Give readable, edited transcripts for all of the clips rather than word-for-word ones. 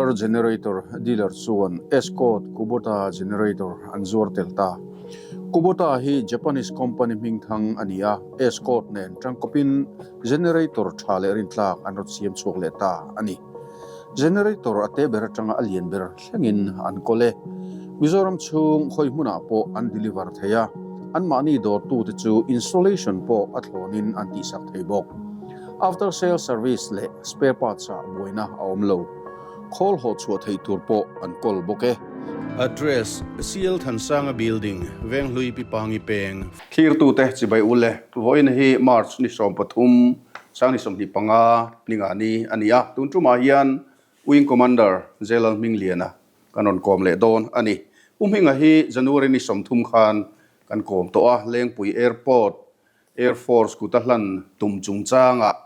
Solar Generator dealer chuan Escort Kubota Generator an zuar tel ta. Kubota hi Japanese company hmingthang a ni a, Escort nen tangkawpin generator tha leh rintlak an rawn siam chhuak leh ta a ni. Generator a te ber atanga a lian ber thlengin an kawl e. Mizoram chhung khawi hmunah pawh an deliver thei a, anmahni dawrtute chu installation pawh a thlawnin an tihsak thei bawk. After sale service leh spare parts ah buaina a awm lo. Khawl haw chhuah theih tur pawh an kawl bawk e. Address, CL Thansanga Building, Venghlui Pipangi Peng. Thlirtute chibai u le. Vawiin hi March ni 13, sang ni 25 ni nga ni a ni a. Tun tumah hian Wing Commander Zelal Hmingliana kan rawn kawm leh dawn a ni. Pu Hminga hi January ni 30 khan kan kawm tawh a, Lengpui Airport Air Force kuta hlan tum chungchangah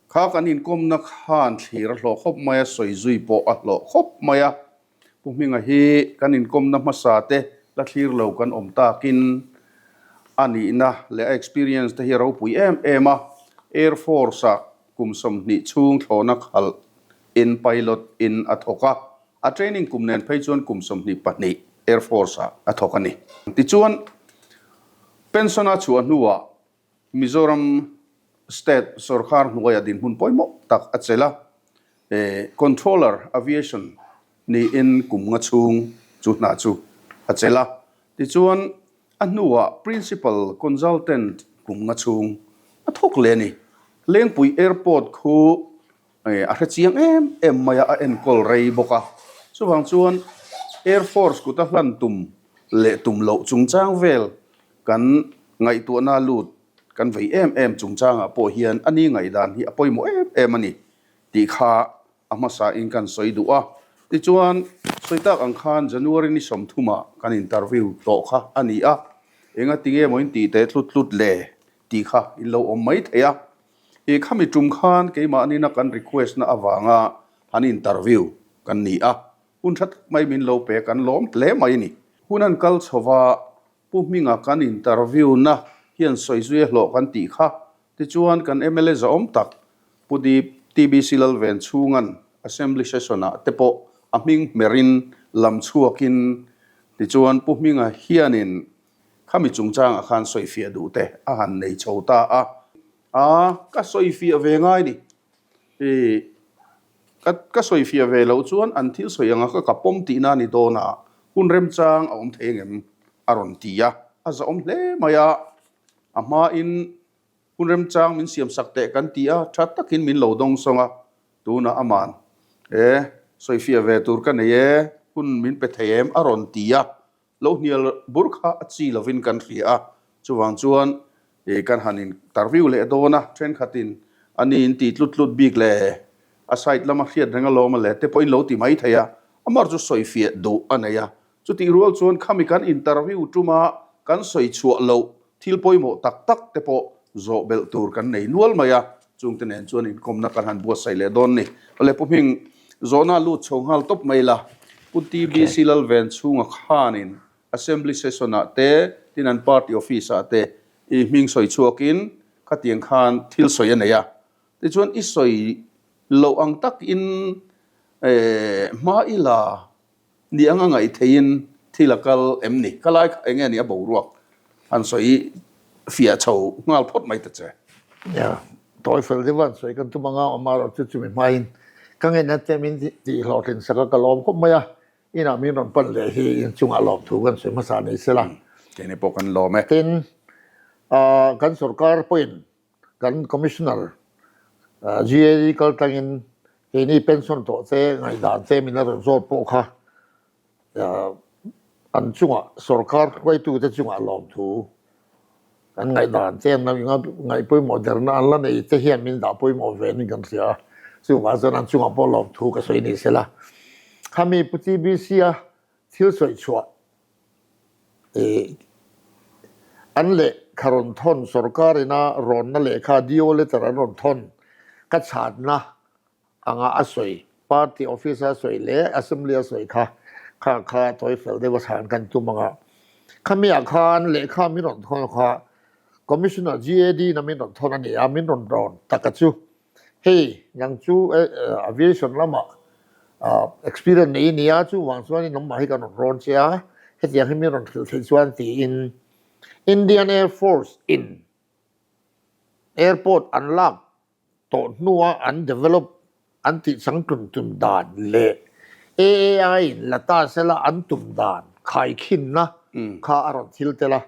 kha kan inkawmna khan thlir a hlawh khawp mai a, sawi zui pawh a hlawh khawp mai a. Pu Hminga hi kan inkawmna hmasa te la thlir lo kan awm takin a nihna leh a experience te hi a ropui em em a. Air Force-ah kum 20 chhung thlawhna khalh in pilot in a thawk a, a training kum nen phei chuan kum 22 Air Force-ah a thawk a ni. Tichuan, Pension a chhuah hnuah Mizoram State sawrkar hnuaiah dinhmun pawimawh tak a chelh a, Controller Aviation niin kum nga chhung chu hna chu a chelh a. Tichuan, a hnuah Principal Consultant kum nga chhung a thawk leh a ni. Lengpui Airport khu a hre chiang em em mai a, a enkawl rei bawk a. Chuvang chuan Air Force kuta hlan tum leh tum loh chungchang vel kan ngaihtuahna lut kan vei em em chungchangah pawh hian a ni ngaihdan hi a pawimawh em em a ni tih kha a hmasa in kan sawi duh a. Tichuan, sawi tak ang khan January ni 30 ah kan interview tawh kha a ni a, enga tinge maw in tih teh tlut tlut le tih kha in lo awm mai thei a. I khami tum khan keimahni na kan request na avanga han interview kan ni a, Hun tha tak mai min lo pe kan lawm hle mai a ni. Hun an kal chho va, Pu Hminga kan interview na hian sawi zui a hlawh kan tih kha. Tichuan kan mla zahawm tak Pu TBC Lalven chhungan Assembly Session ah te pawh a hming hmerin lam chhuakin tichuan Pu Hminga hianin khami chungchangah khan sawifiah duh te a han nei chho ta a. A, ka sawifiah ve ngai ni. I ka ka sawifiah ve loh chuan an thil sawi anga ka ka pawm tihna a ni dawn a, hun remchang a awm thei engem a rawn ti a, a zahawm hle mai a, a hmain hun remchang min siam sak teh kan ti a, tha takin min lo dawng sawng a, tunah aman e sawifiah ve tur ka nei e, hun min pe thei em a rawn ti a. Lo hnial bur kha a chi lovin kan hria a, chuvang chuan kan han interview leh dawn a, thenkhatin a ni in ti tlut tlut bik leh a side lama hriat reng alawm a le te pawhin lo ti mai thei a, amar chu sawifiah duh a nei a, chutih rual chuan khami kan interview tuma kan sawi chhuah loh thil pawimawh tak tak te pawh zawh belh tur kan nei nual mai a, chungte nen chuan inkawmna kan han buatsaih leh dawn ni. Awle Pu Hming, zawhna lut chho nghal tawp mai la, Pu TBC Lalven chhunga khanin Assembly Session ah te, tin an party office ah te i hming sawi chhuakin khatiang khan thil sawi a nei a, tichuan i sawi loh ang takin hma i la Ni anga ngaih theihin thil a kal em ni? Ka lai kha enge ni a boruak han sawi fiah chho nghal phawt mai ta che. Nia, tawi fel deuh a han sawi kan tum anga awm a, chu chumi hmain ka ngeihna te min tih hlawhtlin sak a, ka lawm khawp mai a, inah min rawn pan leh hi inchungah lawmthu kan sawi hmasa ni sela. Keini pawh kan lawm e. Tin, kan sorkar pawhin Kan Commissioner GAD kal tangin keini pension tawh te ngaihdan te min la rawn zawt pawh kha an chungah sorkar hruaitute chungah lawmthu kan ngaihdan te an lo ngaih pawimawh derna an la nei te hian min dah pawimawh ve niin kan hria a, chuvang chuan an chungah pawh lawmthu ka sawi ni sela. Khami Pu TBC-a thil sawi chhuah An lehkha rawn thawn sorkar ina rawnna lehkha DO letter an rawn thawn ka chhanna anga a sawi party office a sawi leh assembly a sawi kha kha kha tawi fel deuh a chhan kan tum anga khami ah khan lehkha min rawn thawn kha commissioner GAD na min rawn thawn a ni a min rawn rawn taka chu hei nang chu aviation lamah. Experience nei i nia, chuvang chuan nangmah hi kan rawn rawn che a, hetiang hi min rawn hrilh theih chuan tiin Indian Air Force in airport an lak tawh hnua an develop an tih changtlun tum dan leh AAI in la ta sela an tum dan khaikhinna kha a rawn thil tel a,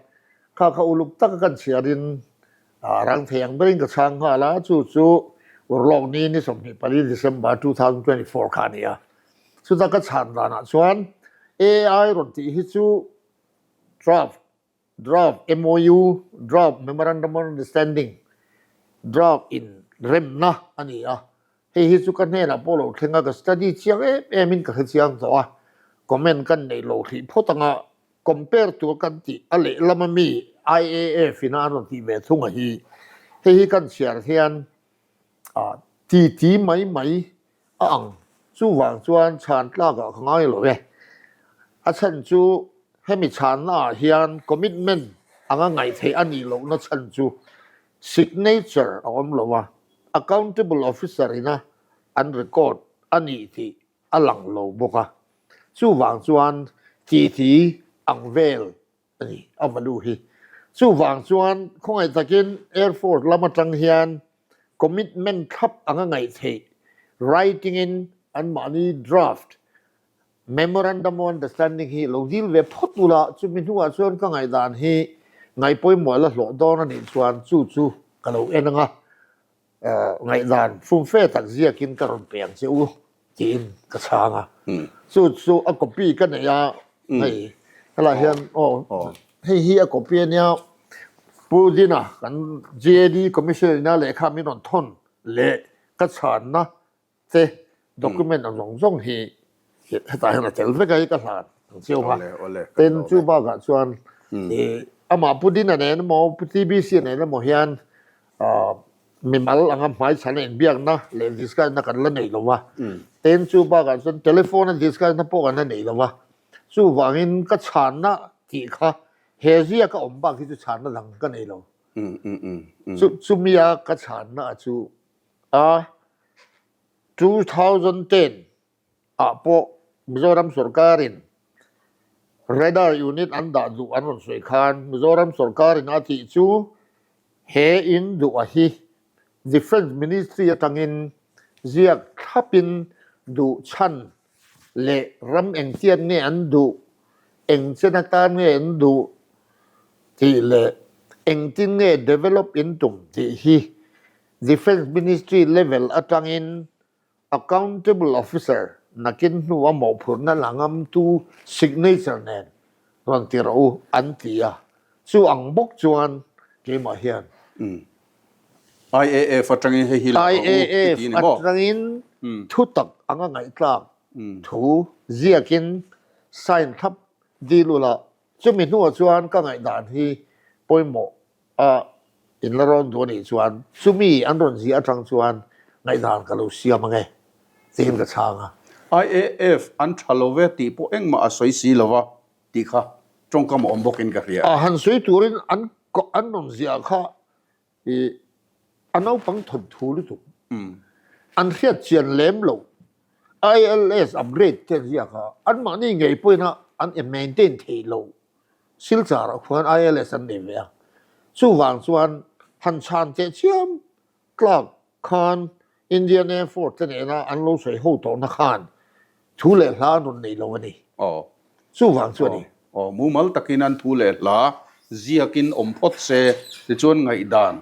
kha kha uluk taka kan chhiarin A rang thei ang berin ka chhang nghal a, chu chu Urlawk ni ni 24 December 2024 kha a ni a. Chuta ka chhan danah chuan AI rawn tih hi chu draft, draft MOU, draft Memorandum of Understanding, draft in remna a ni a. Hei hi chu ka hnenah pawh lo thleng a, ka study chiang em em in ka hre chiang tawh a, comment kan neih lo hrih phawt anga Compare tur kan tih a lehlam a mi IAF in a an rawn tih ve thung a hi. Hei hi kan chhiar hian ti ti mai mai a ang. Chuvang chuan chhan tlak ah ka ngai lo e. A chhan chu hemi chhanna ah hian commitment anga ngaih theih a nih lohna chhan chu signature a awm lo a, accountable officer ina an record a nih tih a lang lo bawk a, chuvang chuan titi ang vel a ni a value hi. Chuvang chuan khawngaih takin Air Force lam atang hian commitment thlap anga ngaih theih writing in anmahni draft memorandum of understanding hi lo dil ve phawt ula, chumi hnuah chuan ka ngaihdan hi ngaihpawimawh la hlawh dawn a nih chuan chu chu ka lo en ang a. Ngaihdan fumfe tak ziakin ka rawn pe ang che u tiin ka chhang a. Chu chu a copy ka nei a, hei helai hian aw hei hi a copy a nia Pu Dina kan GAD Commissioner ina lehkha min rawn thawn leh ka chhanna te document ang zawng zawng hi hetah hian a tel vek a hi ka hlan ang chiau a. Tin chu bakah chuan amah Pu Dina nen emaw Pu TBC nen emaw hian mimal anga hmaichhan a inbiakna leh discuss na kan la nei lo va. Tin chu bakah chuan telephone a discuss na pawh kan la nei lo va. Chuvangin ka chhanna tih kha he ziaka awm bak hi chu chhanna dang ka nei lo. Chumia ka chhanna chu a, 2010 ah pawh Mizoram sawrkarin Radar Unit an dah duh an rawn sawi khan Mizoram sawrkarin a tih chu he in duh a hi Defence Ministry atangin ziak thlapin duh chhan leh ram engtiat nge an duh, eng chen atan nge an duh tih leh engtin nge develop in tum tih hi Defence Ministry level atangin Accountable Officer nakin hnua mawhphurhna la ngamtu signature nen rawn ti rawh u an ti a, chu ang bawk chuan keimah hian IAF atangin hei hi la rawh u i ti ni maw? IAF atangin thutak anga ngaihthlak thu ziakin sign thlap dil ula, chumi hnuah chuan ka ngaihdan hi pawimawh A in la rawn duh a nih chuan chumi an rawn ziah atang chuan ngaihdan ka lo siam ang e tiin ka chhang a. IAF an tha lo ve tih pawh engmah a sawi si lo va tih kha tawngkam a awm bawkin ka hria. A han sawi turin an an rawn ziah kha i a naupang thawnthu lutuk an hriat chian lem loh ILS upgrade te an ziak a, anmahni ngei pawhin a an maintain theih loh Silchar ah khuan ILS an nei ve a, chuvang chuan han chhan teh chiam tlak khan Indian Air Force te nena an lo sawi ho tawhna khan thu leh hla an rawn nei lo a ni. Aw. Chuvang chu a ni. Aw, mumal takin an thu leh hla ziakin awm phawt se, tichuan ngaihdan,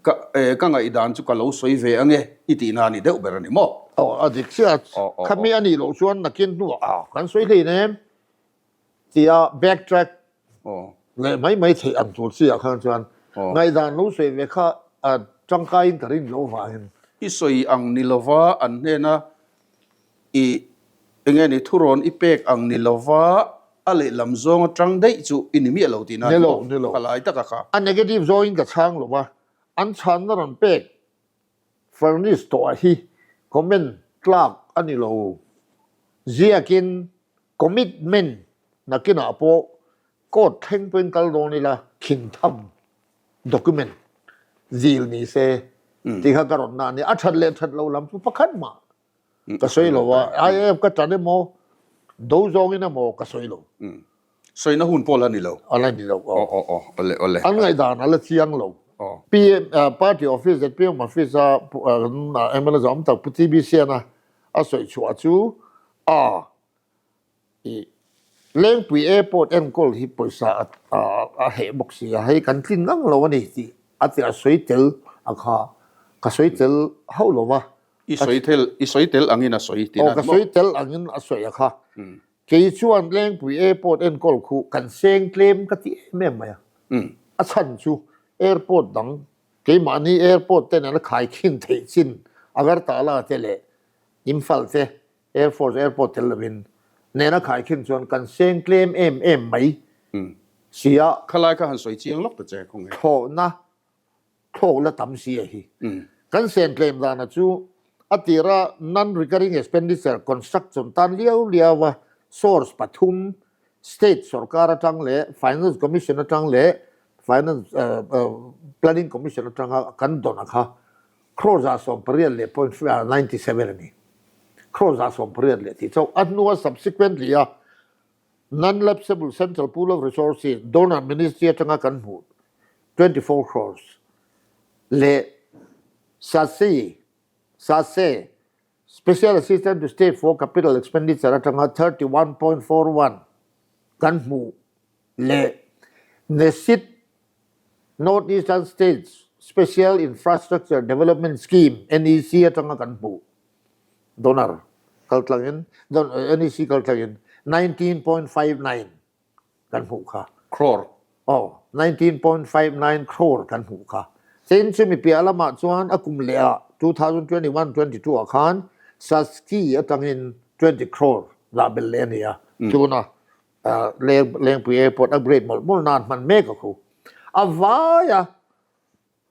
ka, ka ngaihdan chu ka lo sawi ve ange i tihna a ni deuh ber a ni maw? Aw, a dik chiah a, khami a nih loh chuan nakin hnuah a kan sawi hlein em? Tia backtrack leh mai mai theih ang tur chi ah khan chuan ngaihdan lo sawi ve kha a tangkaiin ka rin loh vangin. I sawi ang ni lova an hnena i enge ni thurawn i pek ang ni lova a lehlam zawng atang daih chu i ni miah lo tihna a ni maw? Ni lo, ni lo. Ka lai taka kha. A negative zawngin ka chhang lo va, an chhanna rawn pek furnish tawh ah hi comment tlak a ni lo. Ziakin Commitment nakinah pawh court thleng pawhin kal dawn ila khintham document zil ni se tih kha ka rawn na a ni. A that leh that lo lam chu pakhat mah. Ka sawi lo a, IAF ka ṭan emaw, do zawngin emaw ka sawi lo. Sawina hun pawh la ni lo. A la ni lo, aw. Aw, aw, aw, awle, awle. An ngaihdan a la chiang lo. Aw. PM, Party office, zpm office a kan mla zawm tak Pu TBCN-a a sawi chhuah chu a i Lengpui Airport enkawl hi pawisa a heh bawk si a, hei kan tlin ngang lo a ni tih a ti a sawi tel a kha ka sawi tel hauh lo va. I sawi tel, i sawi tel angin a sawi tih na ni maw? Aw, ka sawi tel angin a sawi a kha. Kei chuan Lengpui Airport enkawl khu kan seng tlem ka ti em em mai a. A chhan chu airport dang keimahni airport te nena khaikhin theih chin Agartala te leh Imphal te Air Force airport tel lovin nena khaikhin chuan kan seng tlem em em mai si a. Khalai kha han sawi chiang lawk ta che khawnge. Thlawhna thlawk la tam si a hi. Kan sen tlem dana chu a tira non-recurring expenditure construction tan liau liau a source pathum state sorkar atang leh Finance Commission atang leh Finance Planning Commission atanga kan dawn a kha crore 18 leh point 97 a ni. Crore 18 leh tih chauh a hnua subsequently a Non-lapsable Central Pool of Resources, Donor Ministry atanga kan hmuh 24 crores leh SASE, SASE, Special Assistant to State for Capital Expenditure atanga 31.41 kan hmuh leh NESID, North Eastern States Special Infrastructure Development Scheme, NEC atanga kan hmuh Donor kaltlangin NEC kaltlangin 19.59 kan hmuh kha. Crore. Aw, 19.59 crore kan hmuh kha. Tin chumi piah lamah chuan a kum leh ah 2021-22 ah khan Saski atangin 20 crore dah belh leh a ni a. Tuna Lengpui Airport upgrade mawlh mawlh nan hman mek a khu. A vaia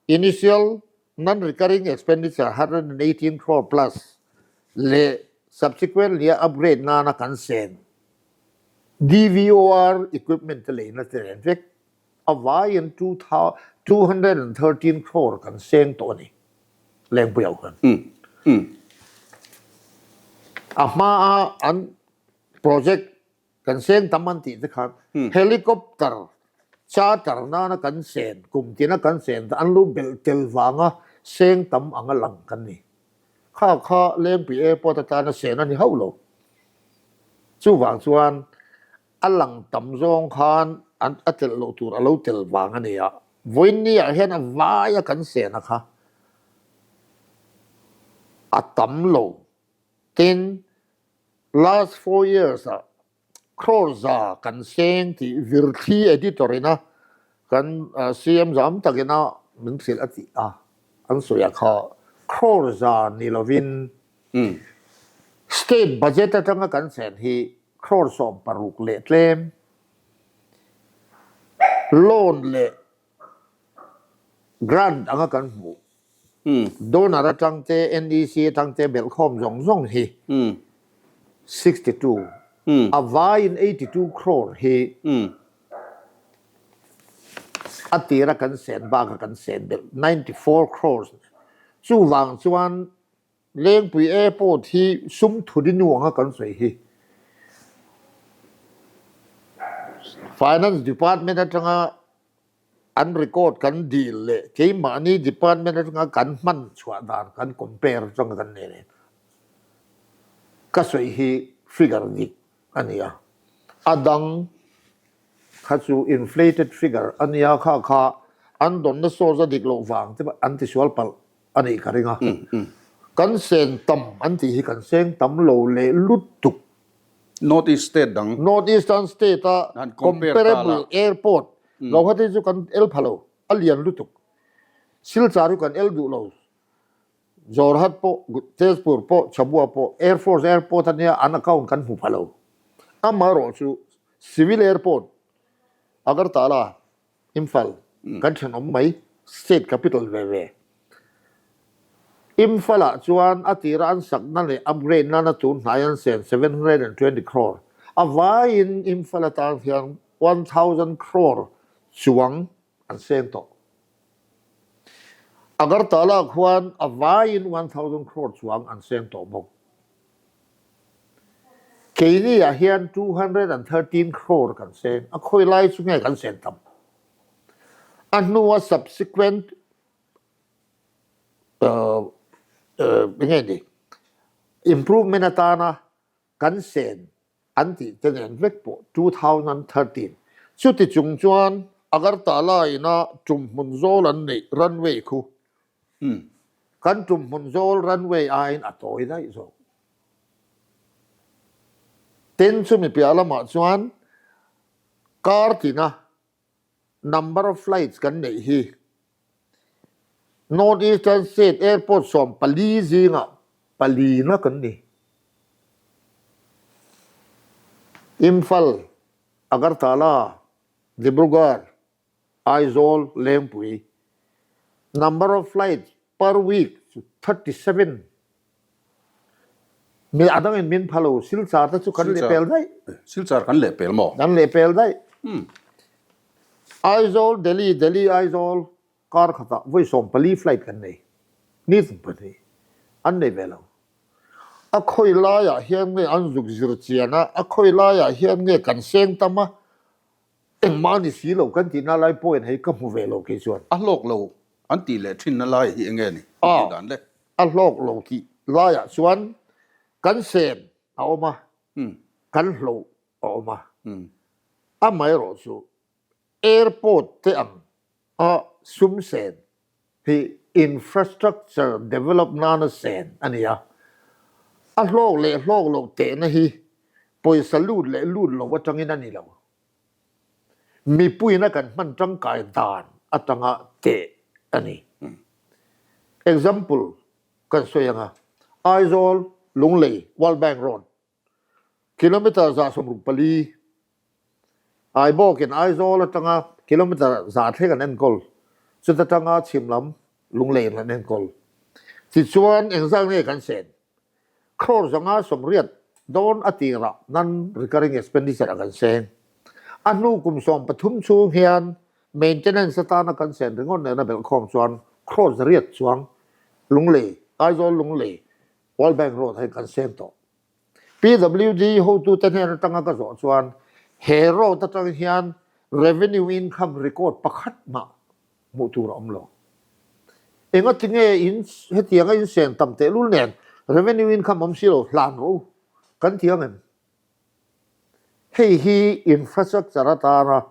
Initial non-recurring expenditure 118 crore plus leh subsequently a upgrade nana kan sen DVOR equipment te leina te nen vek a vaiin 213 crore kan seng tawh a ni Lengpui ho khan. A hmaa an project Kan seng tam an tih te khan helicopter charter nana kan sen kum tina kan sen te an lo belh tel vanga seng tam anga lang kan ni. Kha kha Lengpui Airport atana sen a ni hauh lo. Chuvang chuan a lang tam zawng khan an a telh loh tur a lo tel vang a ni a. Vawiin ah hian a vaia kan sen a kha a tam lo. Tin, Last 4 years ah crore za kan seng tih Virthli editor ina kan CM zam takina min hrilh a tih a an sawi ah kha crore za ni lovin state budget atanga kan sen hi crore 16 leh tlem loan leh grant anga kan hmuh Donor atang te, NEC atang te belhkhawm zawng zawng hi 62, a vaiin 82 crore hi a tira kan sen baka kan sen belh 94 crores. Chuvang chuan Lengpui Airport hi sum thuri nu anga kan sawi hi Finance Department atanga An record kan dil leh keimahni department atanga kan hman chhuah dan kan compare atanga kan nei nen ka sawi hi figure dik a ni a, a dang kha chu inflated figure a nia kha kha an dawnna source a dik loh vang te an tisual palh a nih ka ring a, kan seng tam an tih hi kan seng tam lo leh lutuk. North East state dang. North Eastern state a comparable airport Guwahati chu kan el pha lo, a lian lutuk. Silchar chu kan el duh lo. Jorhat pawh, Tezpur pawh, Chabua pawh Air Force airport a nia an account kan hmu pha lo. Amaherawh chu civil airport Agartala Imphal kan thenawm mai, state capital ve ve. Imphal-ah chuan a tira an sakna leh upgrade nana tun hnai an sen 720 crore. A vaiin Imphal atan hian 1000 crore chuang an sen tawh. Agartala khuan a vaiin 1000 crore chuang an sen tawh bawk. Keini ah hian 213 crore kan seng, a khawi lai chu nge kan sen tam? A hnua subsequent enge ni improvement atana kan sen an tih te nen vek pawh 2013 chuti chung chuan Agartala ina tumhmun zawl an neih runway khu kan tumhmun zawl runway aiin a tawi daih zawk. Tin chumi piah lamah chuan kar tina number of flights kan neih hi North Eastern State Airport 14 zingah palina kan ni. Imphal, Agartala, Dibrugarh, Aizawl, Lengpui. Number of flights per week chu 37. Mi a dangin min pha lo, Silchar te chu kan lehpel daih. Silchar kan lehpel maw? Kan lehpel daih. Aizawl, Delhi, Delhi, Aizawl kar khatah vawi 14 flight kan nei. Ni tum pahnih an nei ve lo. A khawi laiah hian nge an zuk zir chian a, a khawi laiah hian nge kan seng tam a, Engmah ni si lo kan tihna lai point hei ka hmu ve lo kei chuan. A hlawk lo an tih leh thinna lai hi enge ni an tih dan le? A hlawk lo tih laiah chuan kan sem a awm a, kan hloh a awm a. Amaherawhchu airport te ang a sum sen hi infrastructure develop nana sen a ni a, a hlawk leh hlawk loh tehna hi pawisa lut leh lut lo atangin a ni lo. Mipuiin a kan hman tangkai dan atanga teh a ni. Example kan sawi ang a, Aizawl, Lunglei, World Bank Road, Kilometre 164 Aibawkin Aizawl atanga kilometre 100 thleng an enkawl, chuta tanga chhim lam Lungleiin an enkawl. Tichuan engzat nge kan sen? Crore 580 dawn a tirah non recurring expenditure a kan seng. A hnu kum 13 chhung hian maintenance atana kan sen ringawt nena belhkhawm chuan crore 800 chuang Lunglei, Aizawl Lunglei World Bank Road hi kan seng tawh. PWD hotute hnen atanga ka zawh chuan he road atang hian revenue income record pakhat mah hmuh tur a awm lo. Engatinge in hetianga in seng tam tehlul nen revenue income awm si lo hlan rawh u kan ti ang em? Hei hi infrastructure atana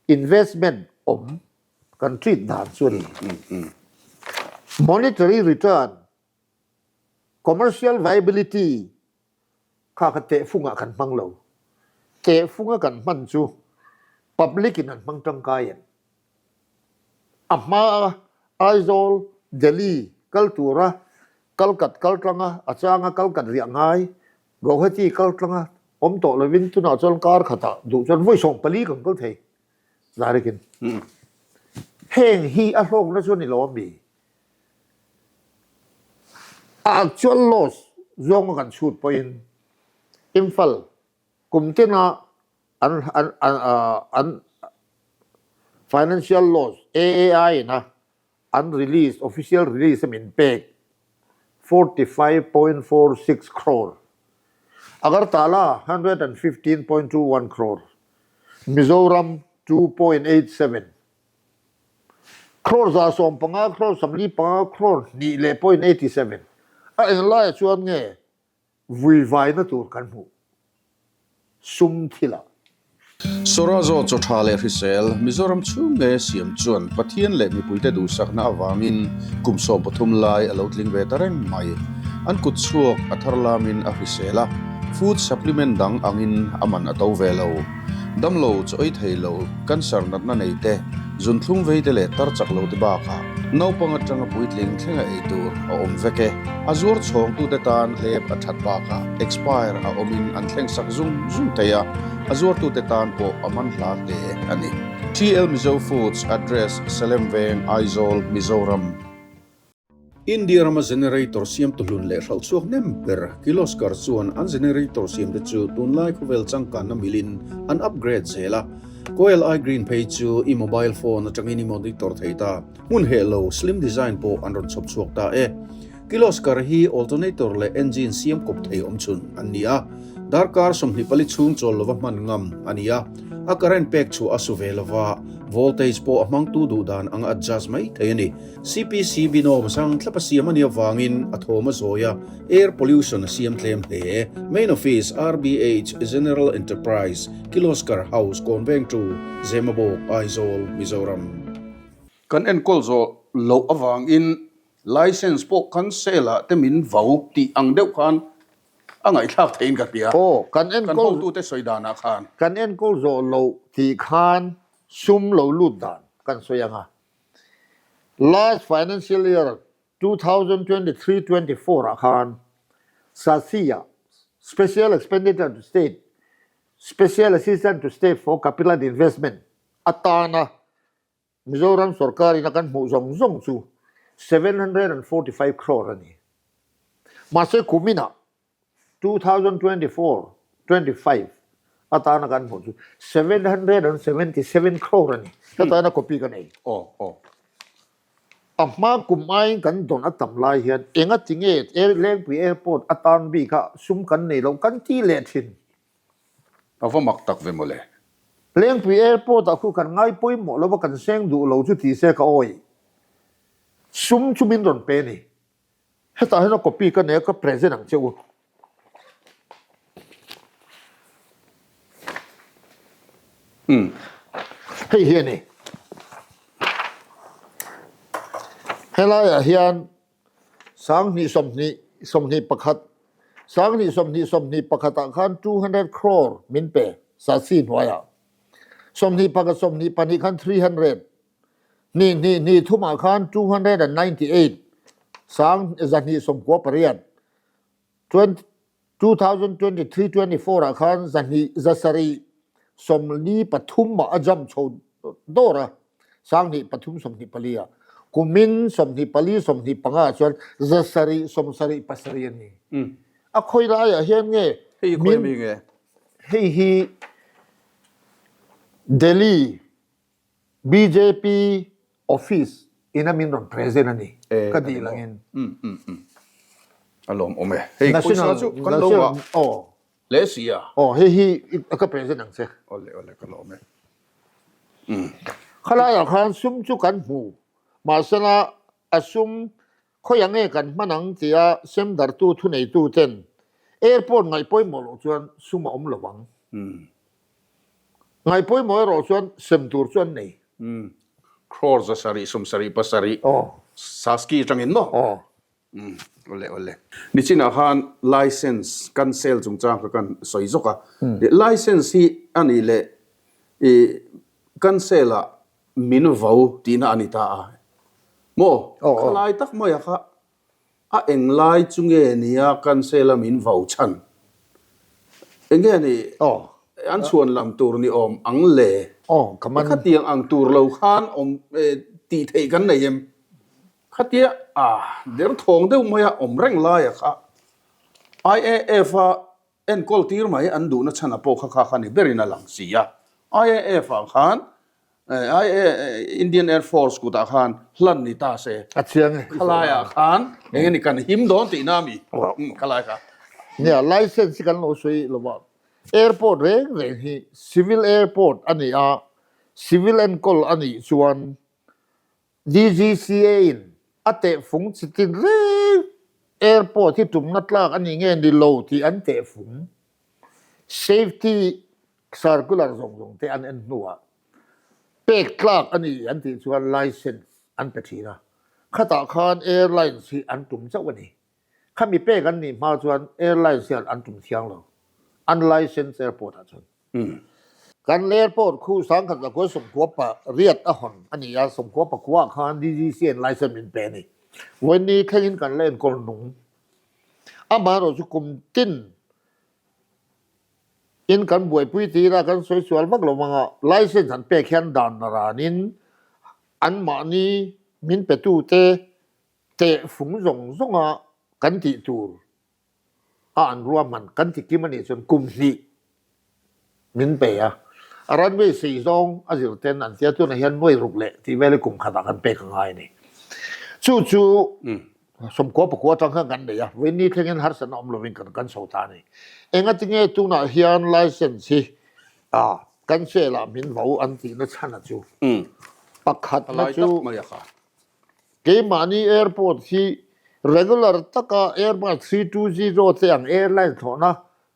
investment awm kan treat dan chu a ni. Monetary return Commercial viability kha kha tehfungah kan hmang lo. Tehfunga kan hman chu public in an hmang tangkai em? A hmaa Aizawl, Delhi kal tura kalkat kal tlanga, a changa kalkat riah ngai, Guwahati kal tlanga awm tawh lovin tunah chuan kar khatah duh chuan vawi 14 kan kal thei zarikin. Heng hi a hlawkna chu a ni lo ami? A actual loss zawnga kan chhut pawhin Imphal kum tina an an an financial loss AAI ina an release official release a min pek 45.46 crore Agartala 115.21 crore Mizoram 2.87 Crore 115, crore 45, crore 2 leh .87 a englaiah chuan nge vuivaina tur kan hmuh sum thilah. Sorazo chaw tha leh hrisel Mizoram chhung nge siam chuan Pathian leh mipuite duhsakna avangin kum 13 lai a lo tling ve ta reng mai. An kut chhuak a thar lamin a hrisel a, food supplement dang angin a man a to ve lo. Damlo chaw ei thei lo, cancer natna nei te, zunthlum vei te leh tar chak lo te bakah naupang atanga puitling thlenga ei tur a awm vek e. A zuar chhawngtute tan hlep a that bakah expire a awmin an thleng sak zung zung thei a, a zuartute tan pawh a man hla hle a ni. TL Mizo Foods Address, Salem Veng, Aizawl, Mizoram. India rama generator siamtu hlun leh hralh chhuak hnem ber Kirloskar chuan an generator siamte chu tunlai khawvel changkanna milin an upgrade zel a. Coil i Green phei chu i mobile phone atangin i monitor thei ta. Hmun heh lo slim design pawh an rawn chhawp chhuak ta e. Kirloskar hi alternator leh engine siam kawp thei awmchhun an ni a. Darkar 24 chhung chawl lova hman ngam a ni a, a current pek chhuah a su ve lova, voltage pawh a hmangtu duh dan anga adjust mai thei a ni. CPC binawm sang thlap a siam a nih avangin a thawm a zawi a, air pollution a siam tlem hle. Main Office, RBH, General Enterprise, Kiloskar House, Kawnvengtu, Zemabawk, Aizawl, Mizoram. Kan enkawl zawh loh avangin license pawh cancel ah te min vau tih ang deuh khan a ngaihthlak theiin ka hria. Aw, kan Kan enkawl hotute sawi danah khan. Kan enkawl zawh loh tih khan sum lo lut dan kan sawi ang a. Last financial year 2023-24 ah khan SASI-ah Special Expenditure to State, Special Assistant to State for Capital and Investment atana Mizoram sorkarin a kan hmuh zawng zawng chu 745 crore a ni. Mahse kuminah 2024, 25 atana kan hmuh chu 777 crore a ni. Ka tana copy ka nei. Aw, aw. A hma kum aiin kan dawn a tam lai hian enga tinge Lengpui Airport atan bik a sum kan nei lo kan ti leh thin. A va mak tak ve mawle. Lengpui Airport ah khu kan ngai pawimawh lo va kan seng duh lo chu ti se ka awi. Sum chu min rawn pe ni. Hetah hian a copy ka nei a, ka present ang che u. Umm. Hei hi a ni. Helaiah hian 20 20 21 20 20 21 ah khan 200 crore min pe Sasi hnuaiah. 21 22 khan 300 Hnih hnih hnih thumah khan 298 sang 298 2023-24 ah khan zahnih zasarih sawmli pathum ah a jump chho dawr a, sang hnih pathum sawmhnih pali ah. Kumin sawmhnih pali sawmhnih panga ah chuan zasarih sawmsarih pasarih a ni. A khawi laiah hian nge Hei hi khawi ami nge? Hei hi Delhi Bjp office in a min rawn present a ni ka dil angin. A lawm awm e. Hei pawisa chu kan lo ngah hle si a. Aw hei hi ka present ang che. Awle awle ka lawm e. Khalaiah khan sum chu kan hmu mahsela a sum khawiah nge kan hman ang tia semdartu thuneitu ten airport ngaih pawimawh loh chuan sum a awm lo ang. Ngaih pawimawh erawh chuan sem tur chu an nei. Umm. Crore zasarih sawmsarih pasarih Saski atangin maw? Aw. Umm. Awle awle. Nichinah khan license cancel chungchang kha kan sawi zawk a. License hi a nih leh i cancel ah min vo tihna a ni ta a. Maw? Khalai tak maia kha A englai chu nge nia cancel a min vau chhan? Enge ni an chhuan lam tur ni awm ang le? Khatiang ang tur lo khan awm tih theih kan nei em? Khatia a derthawng deuh maia awm reng laia kha IAF a enkawl tir mai an duhna chhan a pawh kha kha kha ni berin a lang si a. IAF ah khan Indian Air Force kutah khan hlan ni ta se. A chiang e. Khalaiah khan eng nge ni kan him dawn tihna a mi? Khalai kha. Nia, license hi kan lo sawi lo va. Airport reng reng hi civil airport a ni a, civil enkawl a nih chuan DGCA in a tehfung chi tin reng airport hi tumna tlak a ni nge ni lo tih an tehfung. Safety circular zawng zawng te an en hnuah pek tlak a ni an tih chuan license an pe thin a, khatah khan airlines hi an tum chauh a ni. Khami pek an nih hma chuan airlines hian an tum thiang lo, unlicensed airport ah chuan. Kan airport khu sangkhat zakua sawmkua pa riat a hawn a ni a, sawmkua pakua ah khan DGCA in license min pe a ni. Vawiin thlengin kan la enkawl nung. Amaherawhchu kum tin in kan buaipui tir a, kan sawi sual vak lo vang a, license an pek hian dan ranin anmahni min petute tehfung zawng zawnga kan tih tur a an ruahman kan ti kim a nih chuan kum hnih min pe a, a runway sei zawng a zir ten an tia tunah hian nuai ruk leh tih vel hi kum khatah kan pek a ngai a ni. Chu chu. Sawmkua pakua atang khan kan nei a, vawiin thlengin harsatna awm lovin kan kan chho ta a ni. Engatinge tunah hian license hi cancel ah min vo an tihna chhan a chu pakhatna chu keimahni airport hi regular taka Airbus 320 te ang airline thlawhna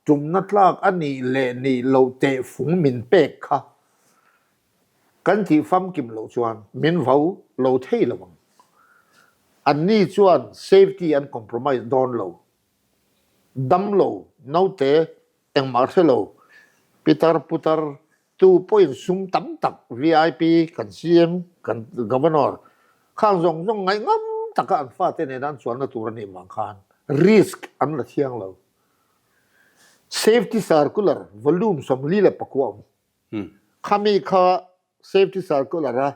tumna tlak a nih leh nih loh tehfung min pek kha Kan tih famkim loh chuan min vo lo thei lo ang. Anni chuan safety an compromise dawn lo. Dam lo, naute engmah hre lo, pitar putar tu pawhin sum tam tak vip kan CM, kan Governor khang zawng zawng ngaih ngam taka an fate nena an chuanna tur a nih vang khan risk an la thiang lo. Safety circular volume 44 a awm. Khami kha safety circular a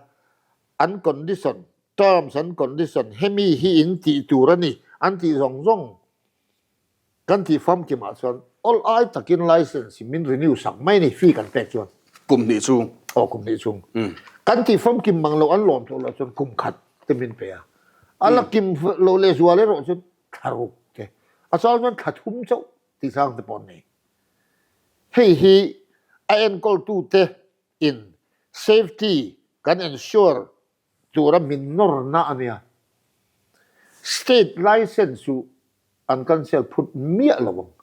an condition, terms and condition hemi hi in tih tur a ni an tih zawng zawng kan tih famkim ah chuan awl ai takin license hi min renew sak mai a ni fee kan pek chuan. Kum hnih chhung. Aw kum hnih chhung. Kan tih famkim mang lo an lawm tawh loh chuan kum khat te min pe a. A la kim lo lehzual erawh chuan thla ruk te a chang chuan thla thum chauh tih sang te pawh an nei. Hei hi a enkawltute in safety kan ensure tura min nawrna a nia. State license chu an cancel phut miah lo ang.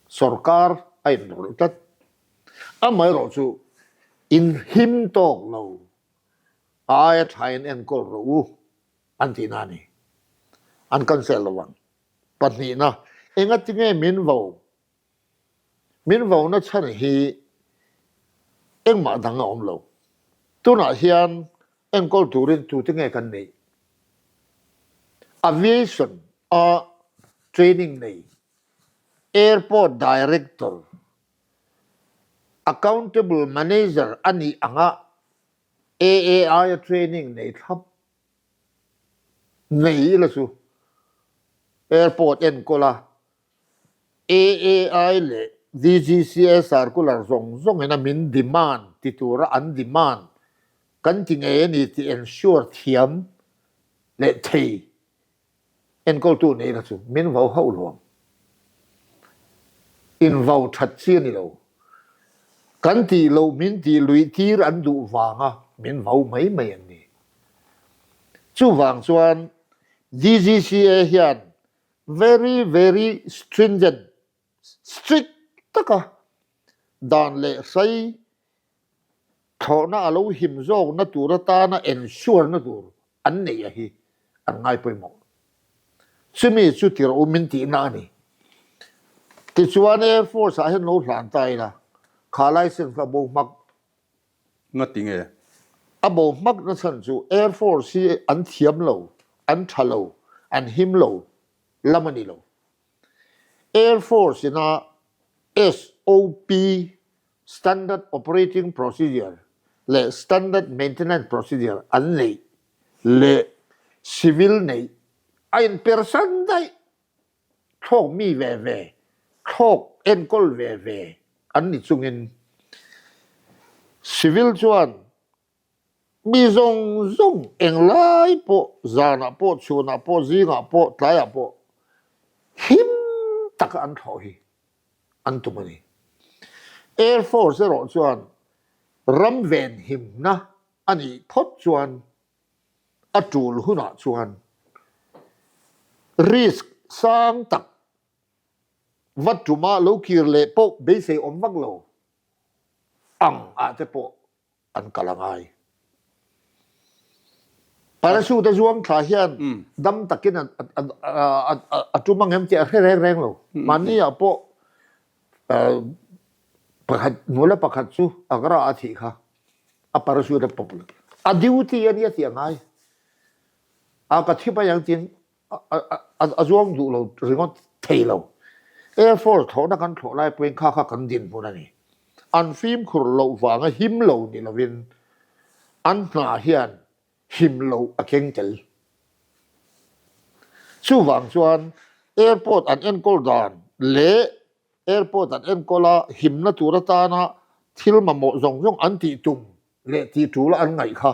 Sorkar a inrawlh tlat. Amaherawh chu in him tawk lo a aia tha in enkawl rawh u an tihna a ni. An cancel lo ang. Pahnihna, engatinge min vo? Min vona chhan hi engmah dang a awm lo. Tunah hian enkawl turin tute nge kan neih? Aviation a training nei, Airport Director, Accountable Manager a nih anga AAI a training nei thlap Nei ila chu airport enkawl a AAI leh DGCA circular zawng zawng in a min demand ti tura an demand kan ti ngei a ni tih ensure thiam leh thei Enkawltu neihna chu min vau hauh lo ang. Invau that chi a ni lo. Kan tih loh min tih luih tir an duh vanga min vau mai mai an ni. Chuvang chuan DGCA hian very very stringent, strict, taka dan leh hrai Thlawhna a lo him zawkna tur atana ensure-na tur an neih a hi an ngai pawimawh. Chumi chu tirh um in tihna a ni. Tichuan Air Force ah hian lo hlan ta ila, kha license kha a bo hmak. Nga ti nge? A bo hmak na chhan chu Air Force hi an thiam lo, an tha lo, an him lo lam a ni lo. Air Force ina SOP Standard Operating Procedure leh Standard Maintenance Procedure an neih leh civil neih a inpersan daih. Thlawk mi ve ve, thlawk enkawl ve ve an ni chungin civil chuan mi zawng zawng englai pawh zanah pawh, chhunah pawh, zingah pawh, tlaiah pawh him taka an thlawh hi an tum a ni. Air Force erawh chuan ram venhimna a nih phawt chuan a tul hunah chuan risk sang tak va tuma lo kir leh pawh beisei awm vak lo ang ah te pawh an kal a ngai. Parachute a zuang thla hian dam takin a tum ang em tih a hre reng reng lo. Mahni ah pawh pakhat nula pakhat chu Agra a thih kha a parachute a pawp lo. A duty a nia tih a ngai. A ka thi mai ang tiin a zuang duh lo ringawt thei lo. Air Force thlawhna kan thlawh lai pawhin kha kha kan dinhmun a ni. An fimkhur loh vanga him lo ni lovin an hna hian him loh a keng tel. Chuvang chuan airport an enkawl dan leh airport an enkawl a himna tur atana thil mamawh zawng zawng an tih tum leh tih tul an ngaih kha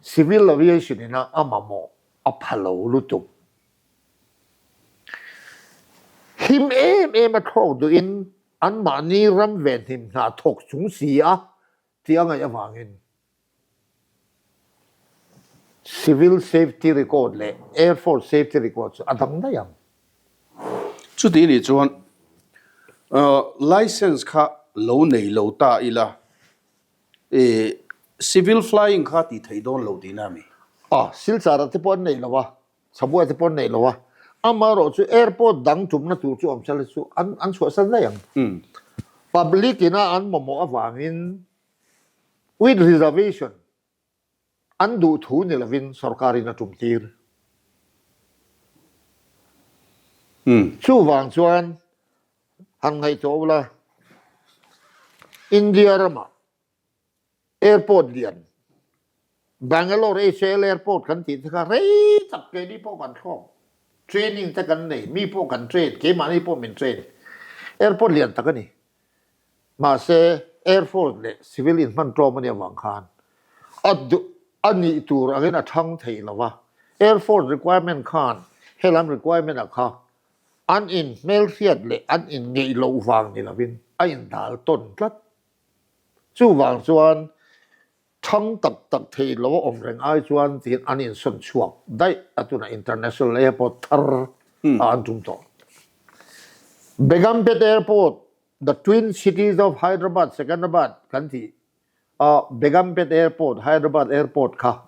Civil Aviation ina a mamawh. a pha lo lutuk. Him em em a thlawk duhin anmahni ram venhim hna thawk chung si a tih a ngaih avangin Civil Safety Record leh Air Force Safety Record chu a dang daih ang. Chuti nih chuan license kha lo nei lo ta ila civil flying kha tih theih dawn lo tihna a mi? A, Silchar ah te pawh an nei lo a, Chabua te pawh an nei lo a, amaherawh chu airport dang tumna tur chu awm sela chu an an chhuahsan daih ang. Public ina an mamawh avangin with reservation an duh thu ni lovin sorkarin a tum tir. Chuvang chuan han ngaihtuah ula, India ramah airport lian Bangalore HAL airport kan tih te kha rei tak keini pawh kan thlawk, training te kan nei, mi pawh kan train, keimahni pawh min train. Airport lian tak a ni. Mahse, Air Force leh Civil inhman tlawm a nih avang khan a duh a nih tur angin a thang thei lo va. Air Force requirement khan helam requirement ah kha an inhmelhriat leh an inngeih loh vang ni lovin a indal tawn tlat. Chuvang chuan Thang tak tak thei lo a awm reng ai chuan tiin an insawn chhuak daih a tunah International Airport thar ah an tum tawh. Begumpet Airport, the twin cities of Hyderabad, Secunderabad kan tih a Begumpet Airport, Hyderabad Airport kha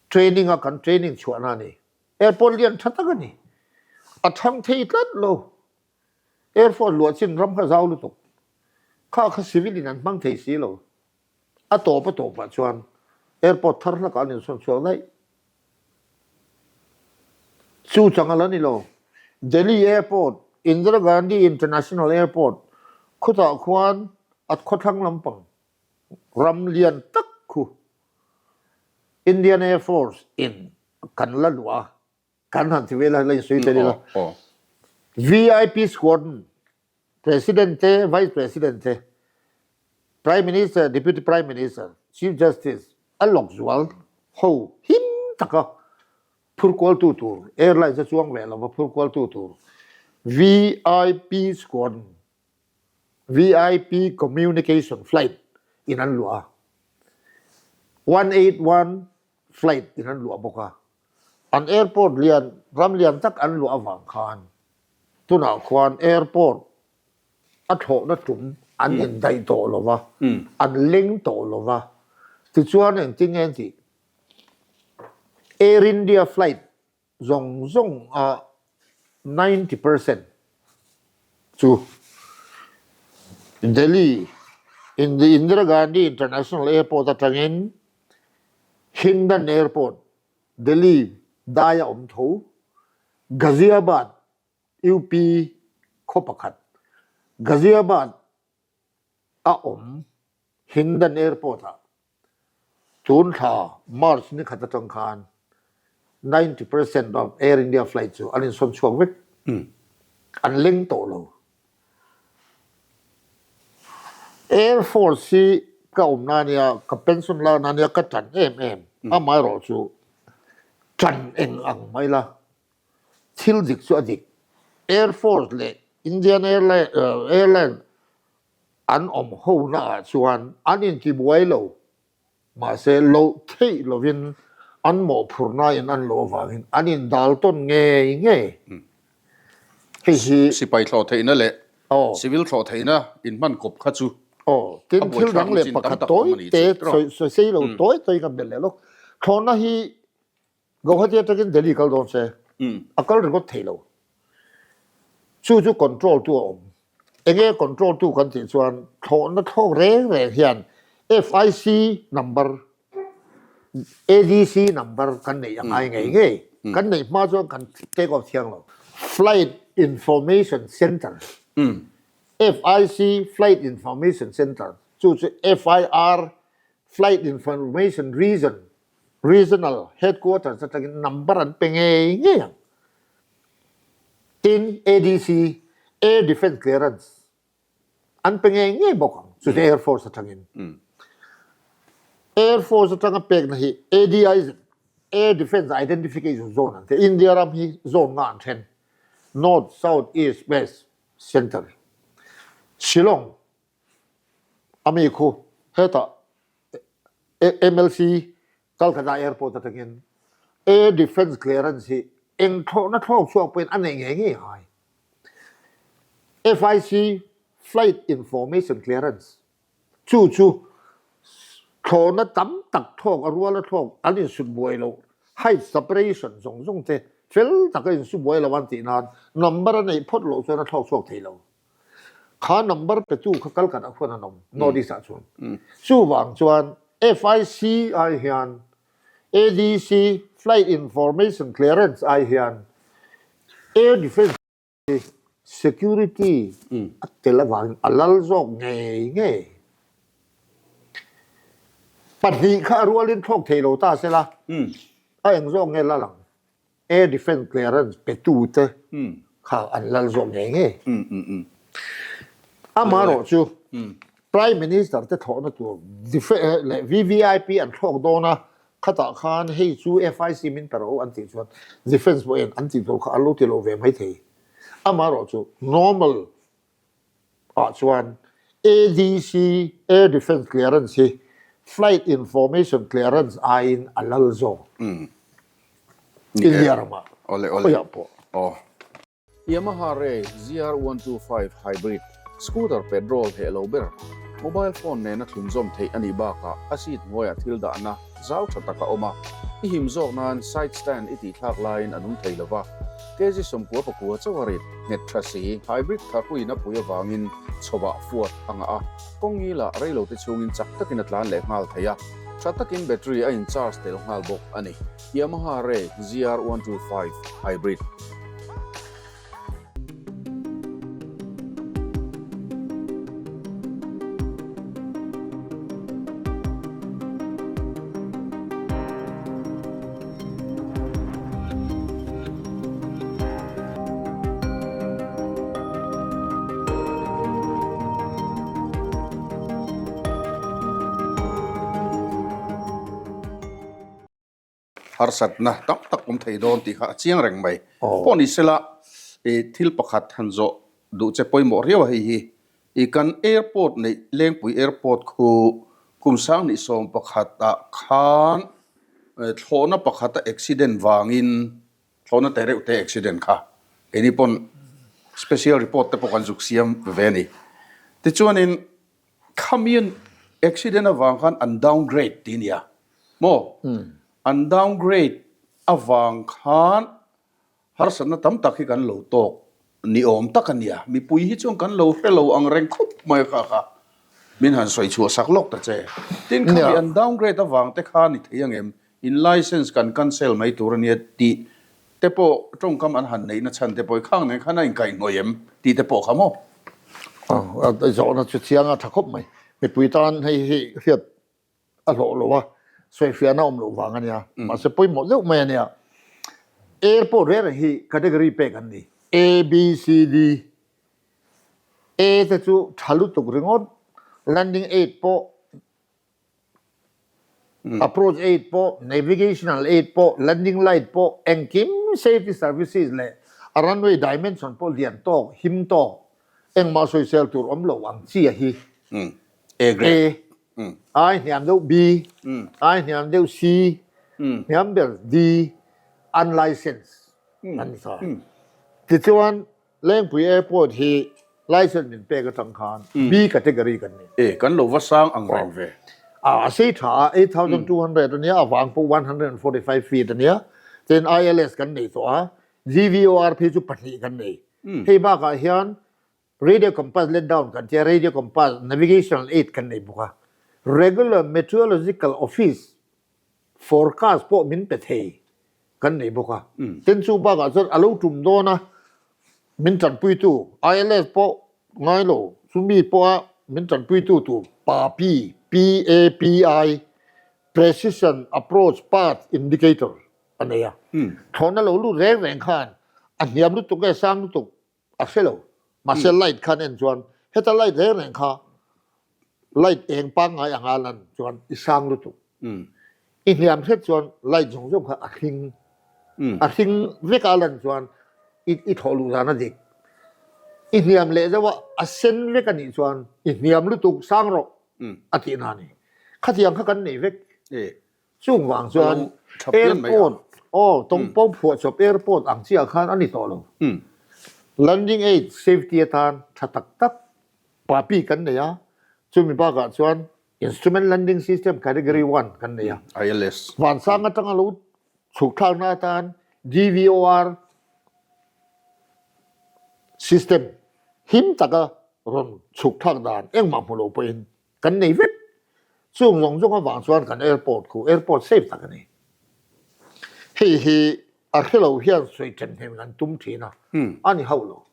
training a kan training chhuahna a ni. Airport lian tha tak a ni. A thang thei tlat lo. Airport luah chin ram kha zau lutuk. Kha kha civil in an hmang thei si lo. A tawp a tawpah chuan airport thar hlakah an insawn chhuak daih. Chu chang a la ni lo. Delhi Airport, Indira Gandhi International Airport khutah khuan a khawthlang lampang ram lian tak khu Indian Air Force in kan la luah a, kan han ti vel a, la insawi tel ila. VIP squadron President te, Vice President te, Prime Minister, Deputy Prime Minister, Chief Justice a lawk zual ho him taka phur kualtu tur, airlines a chuang ve lova phur kualtu tur VIP squadron, VIP communication flight in an luah a, 181 flight in an luah bawk a. An airport lian, ram lian tak an luah avang khan Tunah khuan airport a thlawhna tum an indaih tawh lo va, an leng tawh lo va. Tichuan engtin nge an tih? Air India flight zawng zawng a 90% chu Delhi Indira Gandhi International Airport atangin Hindon Airport Delhi daia awm tho Ghaziabad, UP khaw pakhat, Ghaziabad a awm Hindon Airport ah tun thla March ni khat atang khan 90% of Air India flight chu an insawn chhuak vek. An leng tawh lo. Air Force hi ka awmna ania, ka pension lakna ania, ka tan em em. Amaherawh chu tan eng ang mai la, thil dik chu a dik. Air Force leh Indian Airline an awm hona ah chuan an intibuai lo. Mahse, loh theih lovin an mawhphurhna in an loh avangin an indal tawn ngei ngei. Hei hi. Sipai thlawh theihna leh civil thlawh theihna inhman kawp kha chu a Tin, thil dang leh pakhat tawi te sawi sei lo tawi tawi ka belh leh lawk. Thlawhna hi Guwahati atangin Delhi kal dawn se, a kal ringawt thei lo. Chu chu control tu a awm. Enge control tu kan tih chuan thlawhna thlawk reng reng hian FIC number, ADC number kan neih a ngai ngei ngei. Kan neih hma chuan kan take off thiang lo. Flight Information Centre, FIC Flight Information Centre, chu chu FIR Flight Information Region Regional Headquarters atangin number an pe ngei ngei ang. Tin, ADC, Air Defence Clearance, an pe ngei ngei bawk ang, chu chu Air Force atangin. Air Force atanga pekna hi ADIZ. Air Defence Identification Zone an ti. India ram hi zone nga an then, North, South, East, West, Centre. Shillong a mi khu hetah MLC Calcutta Airport atangin Air Defence Clearance hi eng thlawhna thlawk chhuak pawhin a neih ngei ngei ngai. FIC Flight Information Clearance Chu chu thlawhna tam tak thlawk, a ruala thlawk an insut buai loh, height separation zawng zawng te fel taka insu buai lo an tih nan number a neih phawt loh chuan a thlawk chhuak thei lo. Kha number petu kha kal khat ah khuan an awm North East ah chuan. Chuvang chuan FIC ai hian ADC, Flight Information Clearance, ai hian Air Defence Security a tel avangin a lal zawk ngei ngei. Pahnih kha a rualin thlawk thei lo ta sela, a eng zawk nge lal ang? Air Defence Clearance petute kha an lal zawk ngei ngei. Amaherawhchu, Prime Minister te thlawhna tur leh VVIP an thlawk dawn a, khatah khan hei chu FIC min pe rawh u an tih chuan Defence pawhin an tih tur kha an lo ti lo ve maithei. Amaherawhchu normal ah chuan ADC, Air Defence Clearance, hi Flight Information Clearance aiin a lal zawk India ramah khawiah pawh. Yamaha Ray ZR125 Hybrid Scooter petrol heh lo ber, mobile phone nena thlunzawm theih a nih bakah a seat hnuaiah thil dahna zau tha tak a awm a, i him zawk nan side stand i tihthlak laiin a nung thei lo va, kg 99 chauh a rit nghet tha si. Hybrid tharpuiin a pui avangin chhawah fuat a ngah a, kawng ngilah reilote chhungin chak takin a tlan leh nghal thei a, tha takin battery a in charge tel nghal bawk a ni. Yamaha Ray ZR125 Hybrid. Harsatna tam tak awm thei dawn tih kha a chiang reng mai. Pawh ni sela i thil pakhat han zawh duh che pawimawh riau a hei hi. I kan airport neih Lengpui airport khu kum 2011 ah khan thlawhna pakhata accident vangin thlawhna te reuh te accident kha keini pawn special report te pawh kan zuk siam ve a ni. Tichuanin Khamian accident avang khan an downgrade tih nia maw? An downgrade avang khan harsatna tam tak hi kan lo tawk ni awm tak a nia. Mipui hi chuan kan lo hre lo ang reng khup mai kha kha min han sawi chhuah sak lawk ta che. Tin khami an downgrade avang te kha ni thei ang em? In license kan cancel mai tur a nia tih te pawh tawngkam an han neihna chhan te pawh i khang nen khan a inkaihhnawih em tih te pawh kha maw? Zawhna chu chiang a tha khawp mai. Mipui tan hei hi hriat a hlawh lo a, sawifiahna awm loh vang a nia. Mahse pawimawh deuh mai a nia. Airport reng reng hi category pek an ni. A, B, C, D. A te chu tha lutuk ringawt, landing aid pawh Approach aid pawh, navigational aid pawh, landing light pawh, engkim safety services leh a runway dimension pawh lian tawk, him tawk, engmah sawisel tur awm lo ang chi a hi. A grade. A, ai hniam deuh B, ai hniam deuh C, hniam ber D, unlicensed an ni ta. Tichuan Lengpui Airport hi license min pek atang khan B category kan ni. E, kan lo va sang ang reng ve. A, a sei tha a, 8200 a nia, a vang pawh 145 feet a nia. Tin ILS kan nei tawh a, GVOR phei chu pahnih kan nei. Hei bakah hian radio compass let down kan tia, radio compass navigational aid kan nei bawk a. Regular meteorological office forecast pawh min pe thei kan nei bawk a. Tin chu bakah chuan a lo tum dawn a, min tanpuitu ILS pawh ngai lo, chumi pawha min tanpuitu tur PAPI, P-A-P-I, Precision Approach Path Indicator a nei a. Thlawhna lo lut reng reng khan a hniam lutuk nge sang lutuk a hre lo. Mahse light khan en chuan heta light reng reng kha light eng pangngai anga lan chuan i sang lutuk. I hniam hret chuan light zawng zawng kha a hring a hring vek a lan chuan i i thawh luh dan a dik. I hniam leh deuh a a sen vek a nih chuan i hniam lutuk sang rawh a tihna a ni. Khatiang kha kan nei vek. Chung vang chuan airport aw tawngpawng phuahchawp airport ang chiah khan a ni tawh lo. Landing aid safety atan tha tak tak papi kan nei a, chumi bakah chuan instrument landing system category one kan nei a. ILS. Vansang atanga lo chhuk thlakna atan DVOR system him taka rawn chhuk thlak dan engmah hmu lo pawhin Kan nei vek. Chung zawng zawng avang chuan kan airport khu airport safe tak a ni. Hei hi a hre lo hian sawi then hnem kan tum thin a, a ni hauh lo.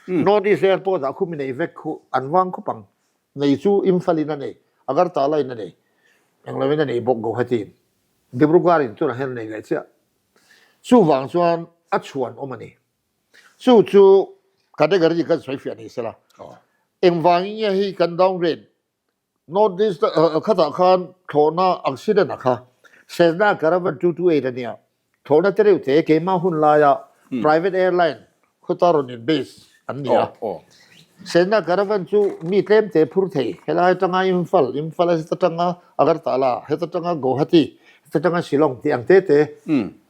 North East Airport ah khu mi nei vek khu an vang khawp ang. Nei chu Imphal in a nei, Agartala in a nei, englo in a nei bawk Guwahati in. Dibrugarh in tunah hian a nei leh chiah. Chuvang chuan a chhuan awm a ni. Chu chu category kan sawi fiah ni sela. Engvangin nge hei kan downgrade North East khatah khan thlawhna accident a kha Cessna Caravan 228 a nia. Thlawhna te reuh te keimah hun laia private airline khuta rawn in base an ni a. Cessna Caravan chu mi tlem te phur thei helai atanga Imphal, Imphal heta tanga Agartala, heta tanga Guwahati, heta tanga Shillong tih ang te te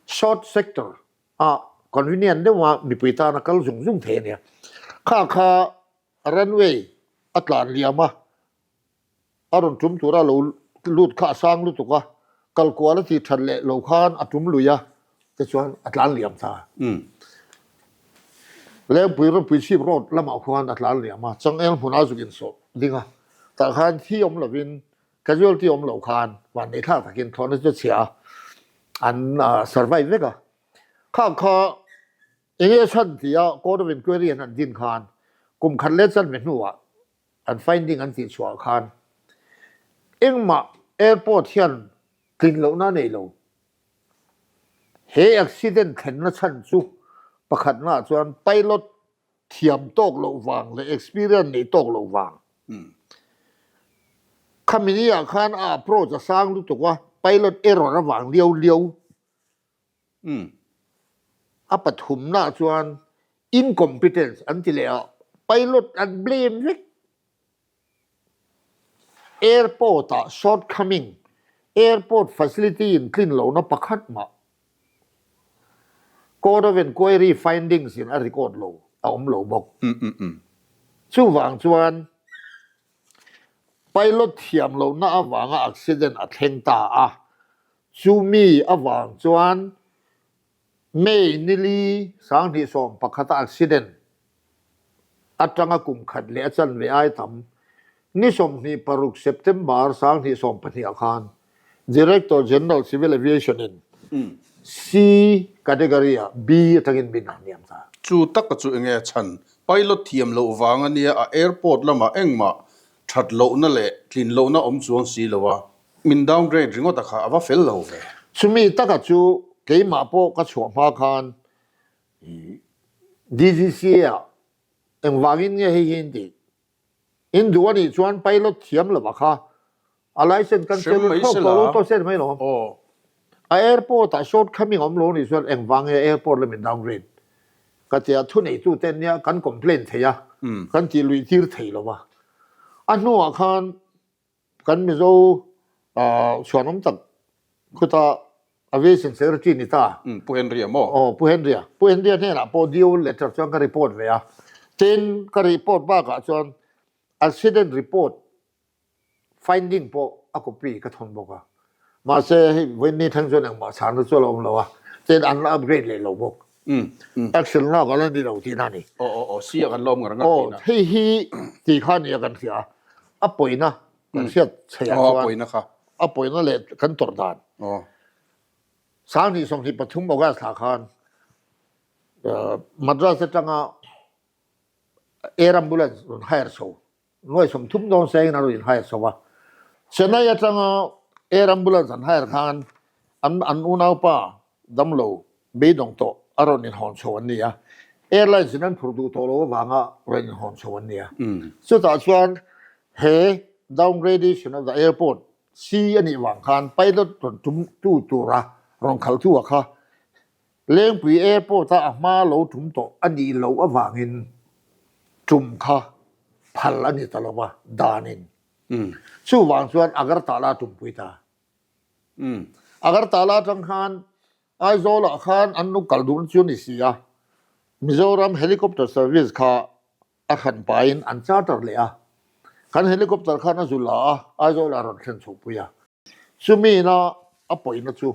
short sector a convenient deuh a mipui tan a kal zung zung thei a nia. Kha kha runway a tlan liam a, a rawn tum tura lo lut kha a sang lutuk a, kal kual a tih that leh lo khan a tum lui a, tichuan a tlan liam ta. Lengpui Rawpui Chhip Road lamah khuan a tlan liam a, changel hmunah zuk insawh ding a, tah khan thi awm lovin Casualty awm loh khan vanneih thlak takin thlawhna chu chhia a, an survive vek a. Kha kha enge chhan tia Court of Inquiry an han din khan kum khat leh chanve hnuah an finding an tih chhuah khan engmah airport hian tlin lohna a nei lo. He accident thlenna chhan chu pakhatnaah chuan pilot thiam tawk loh vang leh experience neih tawk loh vang. Khami ni ah khan a approach a sang lutuk a, pilot error avang liau liau. A pathumna chuan incompetence an ti leh a, pilot an blame vek. Airport ah shortcoming, airport facility in tlin lohna pakhat mah Court of Enquiry findings in a record lo a awm lo bawk. Chuvang chuan pilot thiam lohna avanga accident a thleng ta a, chumi avang chuan May nili 2011 a accident atanga kum khat leh a chanve ai tam ni 26 September 2020 ah khan Director General Civil Aviation in C category ah B atangin min a hniam ta. Chu taka chu enge a chhan? Pilot thiam loh vang a nia a airport lamah engmah that lohna leh tlin lohna awm chuang si lo a, min downgrade ringawt a kha a va fel lo ve. Chumi taka chu keimah pawh ka chhuah hma khan DGCA ah engvangin nge hei hi in tih? In duh a nih chuan pilot thiam lo a kha a license cancel Hrem mai thlawk se tawh la. lo tawh se ni mai lo. Aw. A airport ah shortcoming awm lo nih chuan engvang nge airport lamin downgrade ka tia thuneitu te nia kan complain thei a, kan tih luih tir thei lo va. A hnuah khan kan Mizo chhuanawm tak khuta Aviation Secretary ni ta. Pu Henry-a maw? Aw, Pu Henry-a. Pu Henry-a hnenah pawh due letter chuan ka report ve a. Tin, ka report bakah chuan accident report finding pawh a copy ka thawn bawk a. Mahse, hei vawiin thleng chuan engmah chhanna chu a la awm lo a, tin an la upgrade leh lo bawk. Action lak a la ni lo tihna a ni. Aw aw aw, si a kan la awm ngar ngar tihna. Aw, hei hi tih kha nia kan hria a, a pawina kan hriat chheiah chuan. Aw, a pawina kha. A pawina leh kan tawrh dan. Aw. 2023 August thla khan Madras atanga air ambulance rawn hire chho Nuai 30 dawn sengin a rawn inhire chho a. Chennai atanga air ambulance an hire khan an an unaupa damlo beidawng tawh a rawn inhawn chho an ni a. Airlines in an phur duh tawh lo avanga rawn inhawn chho an ni a. Chutah chuan he downgradation of the airport. C a nih vang khan pilot rawn tum tu tura rawn khalh tu a kha Lengpui Airport a a hma lo tum tawh a nih loh avangin tum kha phal a ni ta lo va, danin. Chuvang chuan Agartala a tumpui ta. Agartala atang khan Aizawlah khan an lo kal duhna chu a ni si a, Mizoram Helicopter Service kha a hran pahin an charter leh a, kan helicopter khan a zu la a, Aizawlah a rawn thlen chhuhpui a. Chumi ina a pawina chu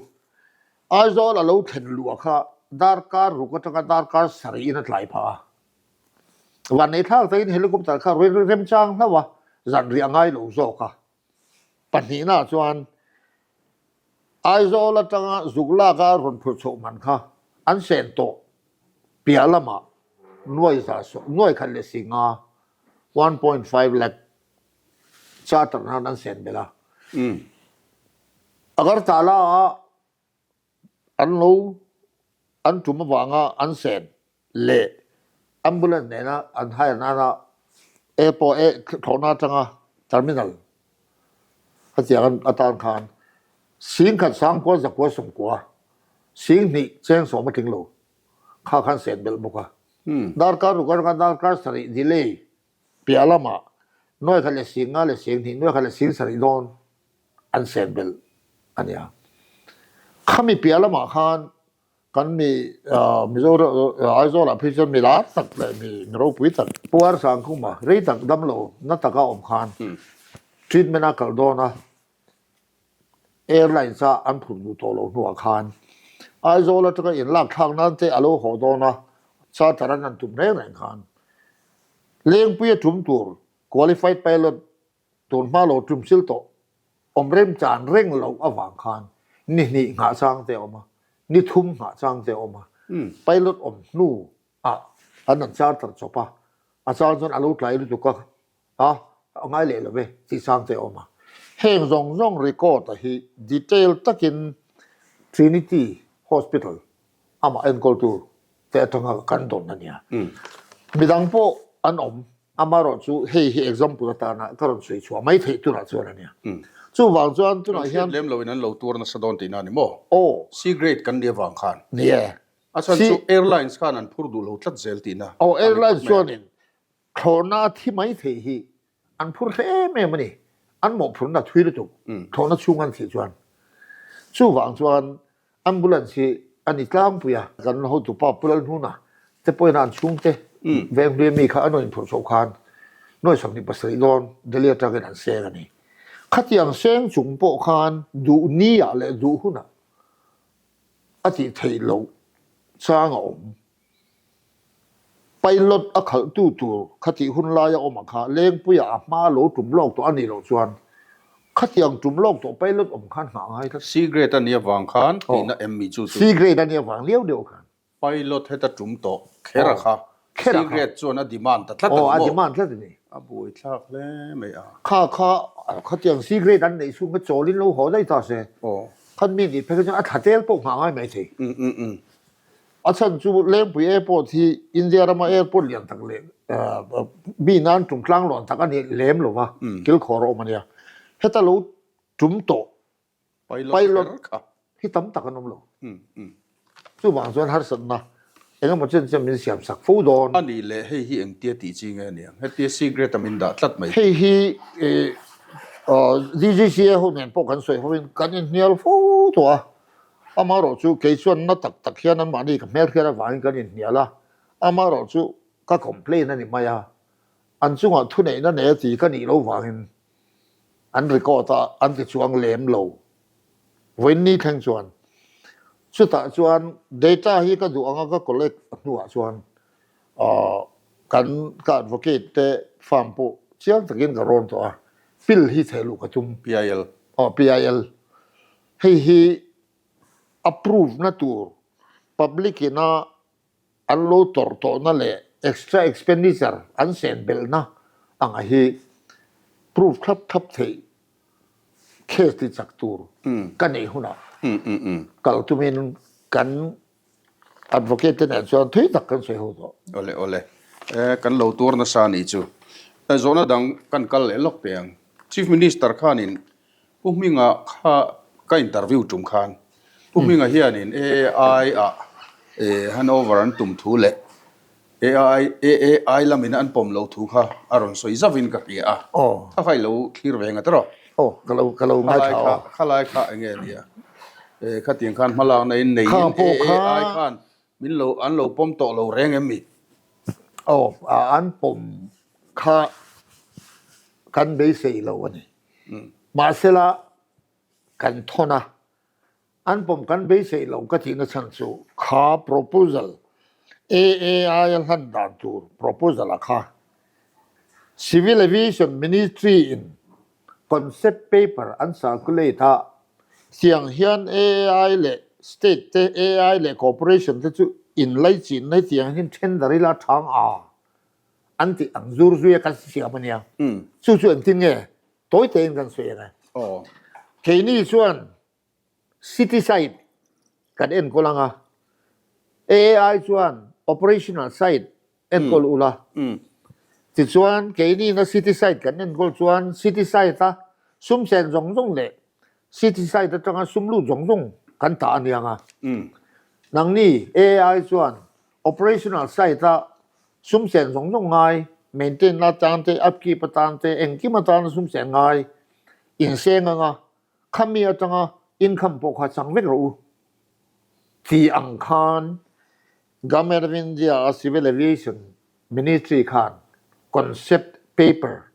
Aizawl a lo thlen luah kha darkar ruk atanga darkar sarihin a tlai phah a. Vannei thlak takin helicopter kha remchang hlauh a, zanriah ngai lo zawk a. Pahnihnaah chuan Aizawl atanga zuk laka rawn phurh chhoh man kha an sen tawh piah lamah nuai za sawm, nuai khat leh singa, 1.5 lakh, charter nan an sen belh a. Agartala-ah An lo an tum avanga an sen leh ambulance nena an hire nana airport e thlawhna atanga terminal khatiang atan khan singkhat sangkua zakua sawmkua singhnih cheng sawm a tling lo kha khan sen belh bawk a. Darkar ruk atanga darkar sarih delay piah lamah nuai khat leh sing nga leh sing hnih nuai khat leh sing sarih dawn an sen belh a nia. Khami piah lamah khan kan mi Mizoram Aizawlah phei chuan mi lar tak leh mi ropui tak Pu Arsangkhuma rei tak damlo na taka awm khan treatment a kal dawn a, airlines a an phur duh tawh loh hnuah khan Aizawl atanga inlak thlak nan te a lo haw dawn a, charter an han tum reng reng khan Lengpui a tum tur qualified pilot Tun hma lo tum sil tawh awm remchan reng loh avang khan ni hnih nghah chang te a awm a, ni thum nghah chang te a awm a. Pilot awm hnu ah an han charter chawp a, a chang chuan a lo tlai lutuk a, a a ngai leh lo ve tih chang te a awm a. Heng zawng zawng record a hi detail takin Trinity Hospital amah enkawltu te atanga kan dawn a nia. Midang pawh an awm, amaherawh chu hei hi example atana ka rawn sawi chhuah mai theih turah chuan a nia. Chuvang chuan tunah hian. Kan hriat lem loin an lo tuar nasa dawn tihna a ni maw? Aw. C grade kan nih avang khan. Ni e. A chhan chu airlines khan an phur duh lo tlat zel tihna. Aw, airlines chuanin thlawhna a thi mai theih hi An phur hle em em a ni. An mawhphurna a thui lutuk. Thlawhna chhung an thih chuan. Chuvang chuan ambulance hi a ni tlangpui a. Kan hotupa Pu Lalhnuna te pawhin an chhungte Venghlui ami kha an rawn inphurh chhoh khan nuai 27 dawn Delhi atangin an seng a ni. Khatiang seng chung pawh khan duh niah leh duh hunah a tih theih loh chang a awm. Pilot a khalhtu tur khatih hun laia awm ang kha Lengpuia a hma lo tum lawk tawh a nih loh chuan khatiang tum lawk tawh pilot awm khan nghah ngai tlat. C grade a nih avang khan tihna em mi chu chu. C grade a nih avang liau liau khan. Pilot heta tum tawh kher a kha. Kher a C kha. grade chuan a demand ta tlat a ni Aw a maw? demand tlat a ni. A buaithlak hle mai a. Kha kha khatiang C grade an neih chhung kha chawlin lo haw daih ta se. Aw. Khan mi nih phei kha chuan a thla tel pawh nghah ngai mai thei. Um um um. A chhan chu Lengpui Airport hi India rama airport lian tak leh mi nan tum tlanglawn tak a ni lem lo va, kilkhawr a awm a nia. Heta lo tum tawh pilot hi tam tak an awm lo. Chuvang chuan harsatna engemaw chen chen min siam sak fo dawn. A nih leh hei hi engtia tih chi nge aniang? Hetia secret a min dah tlat mai. Hei hi DGCA ho nen pawh kan sawi hovin kan inhnial fo tawh a. Amaherawh chu kei chuan na tak tak hian anmahni ka hmelhriat avangin kan inhnial a, amaherawh chu ka complain a ni mai a, an chungah thuneihna nei a ti ka nih loh vangin an record a, an ti chuang lem lo. Vawiinni thleng chuan chutah chuan data hi ka duh anga ka collect hnuah chuan kan ka advocate te firm pawh chiang takin ka rawn tawh a, pill hi theh luh ka tum. PIL. Aw PIL. Hei hi approve na tur public ina an lo tawrh tawhna leh extra expenditure an sen belhna anga hi prove thlap thlap theih case ti chak tur ka neih hunah kal tumin kan advocate te nen chuan thui tak kan sawi ho tawh. Awle awle. E kan lo tur nasa anih chu. Zawhna dang kan kal leh lawk teh ang. Chief Minister khanin. Pu Hminga kha ka interview tum khan Pu Hminga hianin AAI ah handover an tum thu leh AI AAI lamin an pawm loh thu kha a rawn sawi zauhin ka hria a. Kha kha i lo thlir ve ngat rawh. Aw, ka lo ka lo ngaithla aw. Khalai kha eng nge nia? Khatiang khan hmalakna in neiin AAI khan Min lo, an lo pawm tawh lo reng em mi? Aw, an pawm kha kan beisei lo a ni. Mahsela kan thawn a, an pawm kan beisei lo ka tihna chhan chu kha proposal, AAI a hlan dan tur proposal a kha Civil Aviation Ministry in Concept paper an circulate a, tiang hian AI leh state te, AI leh corporation te chu inlaichinna hi tiang hian tender ila thang a an tih ang zur zui a kan siam a nia. Chu chu engtin nge tawi tein kan sawi ang e. Keini chuan city side kan enkawl ang a, AI chuan operational side enkawl ula. Tichuan keini na city side kan enkawl chuan city side a sum sen zawng zawng leh city side atanga sum lut zawng zawng kan tah a niang a. Nangni AI chuan operational side a sum sen zawng zawng ngai maintain atan te upkeep atan te engkim atana sum sen ngai inseng anga Khami atanga income pawh kha chang vek rawh u tih ang khan Government of India a Civil Aviation Ministry khan concept paper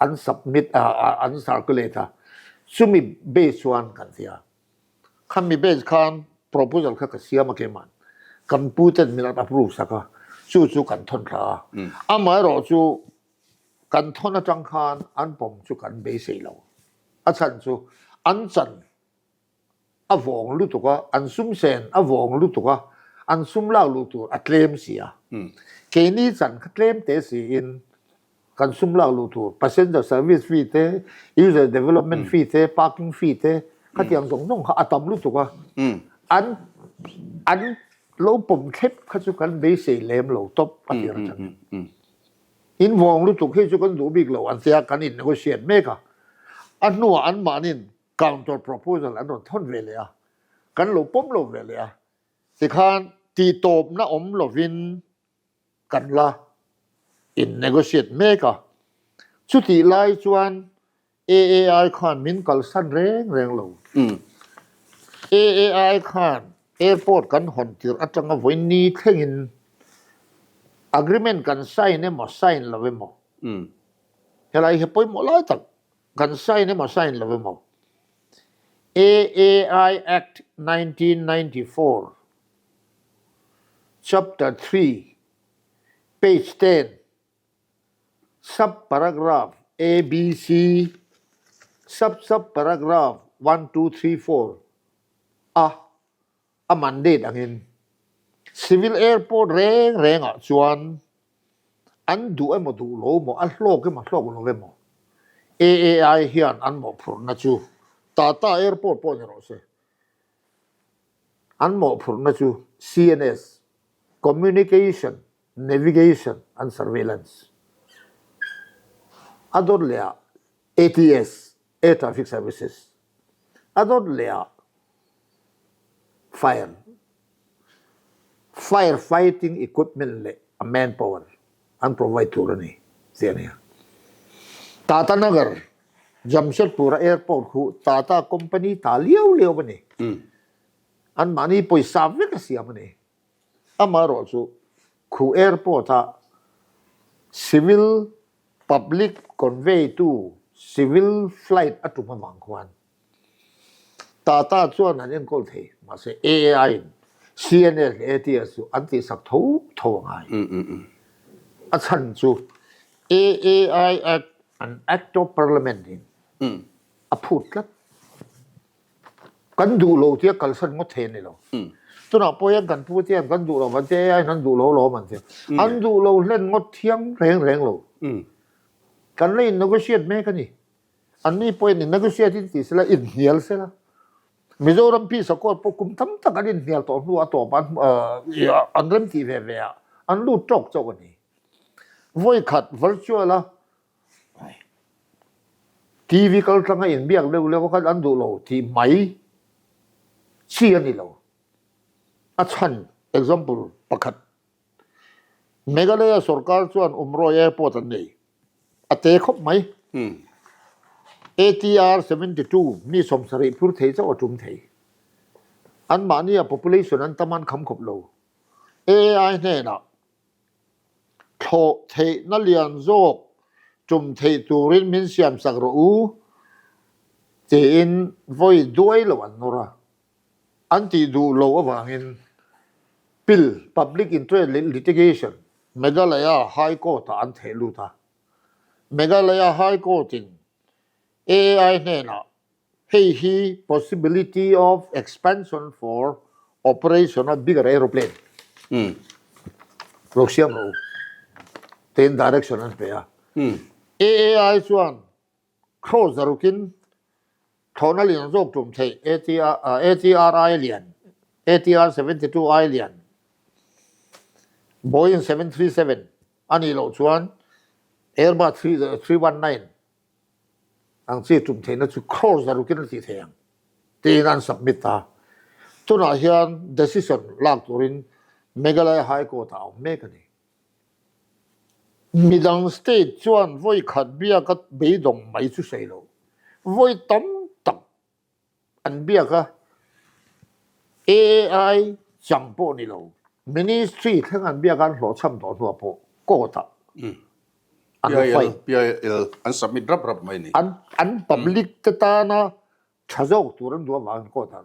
an submit a, an circulate a, chumi base chuan kan ti a. Khami base khan proposal kha ka siam a keimah kan pu ten min approve sak a, chu chu kan thawn thla a. Amaherawhchu Kan thawn atang khan an pawm chu kan beisei lo. A chhan chu an chan a vawng lutuk a, an sum sen a vawng lutuk a, an sum lak luh tur a tlem si a. Keini chan kha tlem te siin kan sum lak luh tur passenger service fee te, user development fee te, parking fee te khatiang zawng zawng kha a tam lutuk a. An an lo pawm thlep kha chu kan beisei lem lo tawp a tir atangin. In vawng lutuk hi chu kan duh bik lo an tia kan in negotiate mek a, a hnuah anmahnin counter proposal an rawn thawn ve leh a, kan lo pawm lo ve leh a, tikhan tihtawpna awm lovin kan la in negotiate mek a, chutih lai chuan AAI khan min kalsan reng reng lo. AAI khan airport kan hawn tirh atanga vawiin thlengin agreement kan sign emaw sign lo emaw, helai hi pawimawh lai tak, kan sign emaw sign lo emaw, AAI Act 1994 Chapter 3 Page 10 Sub-paragraph A, B, C, Sub-sub-paragraph one, two, three, four a a mandate angin Civil Airport reng rengah chuan an duh emaw duh lo emaw, a hlawk emaw hlawk lo emaw AAI hian an mawhphurhna chu Tata Airport pawh ni rawh se, an mawhphurhna chu CNS, Communication Navigation and Surveillance a dawt leh ah ATS, Air Traffic Services, a dawt leh ah Fire, Fire Fighting Equipment leh a manpower an provide tur a ni tih a ni a. Tata Nagar, Jamshedpur a airport khu Tata company ta liau liau a ni. Anmahni pawisa vek a siam a ni. Amaherawh chu khu airport-a civil public convey tu civil flight a tum avang khuan Tata chuan an enkawl thei, mahse AAI-in CNS leh ATS chu an tihsak tho tho a ngai. A chhan chu AAI Act an Act of Parliament-in a phut tlat. Kan duh lo tia kalsan ngawt thei a ni lo. Tunah pawh hian kan pu te hian kan duh lo an tia, AI an duh lo alawm an tia. An duh lo hlen ngawt thiang reng reng lo. Kan la in negotiate mek a ni. Anni pawhin in negotiate in ti sela, inhnial sela. Mizoram Peace Accord pawh kum tam tak an inhnial tawh hnuah a tawp an an rem tih ve ve ah an lut tawk chauh a ni. Vawikhat virtual a. TV kal tlanga inbiak leuh leuh khan an duh lo tih mai chi a ni lo. A chhan, example, pakhat, Meghalaya sorkar chuan Umroi Airport an nei. A te khawp mai. ATR 72 mi 70 phur thei chauh a tum thei. Anmahnia population an tam an kham khawp lo. AI hnenah Thlawh theihna lian zawk tum theih turin min siamsak rawh u, tiin vawi duai lo an nawr a. An tih duh lo avangin pil, Public Interest Litigation, Meghalaya High Court-ah an theh lut a. Meghalaya High Court-in AI hnenah Hei hi possibility of expansion for operation of bigger aeroplane lo siam rawh u tiin direction an pe a. AAI chuan cross zarukin thlawhna lian zawk tum theih ATR ai lian, ATR 72 ai lian, Boeing 737 a nih loh chuan Airbus 319 Ang chi tum theihna chu crore zarukin a tih thei ang tiin an submit a. Tunah hian decision lak turin Meghalaya High Court ah a awm mek a ni. Midang state chuan vawi khat biaka beidawng mai chu sawi lo, vawi tam tak An biak a, AI chang pawh ni lo, Ministry thleng an biak a an hlawhchham tawh hnuah pawh court ah an fight. PIL an submit rap rap mai ni. An an public te tana tha zawk tur an duh avangin court ah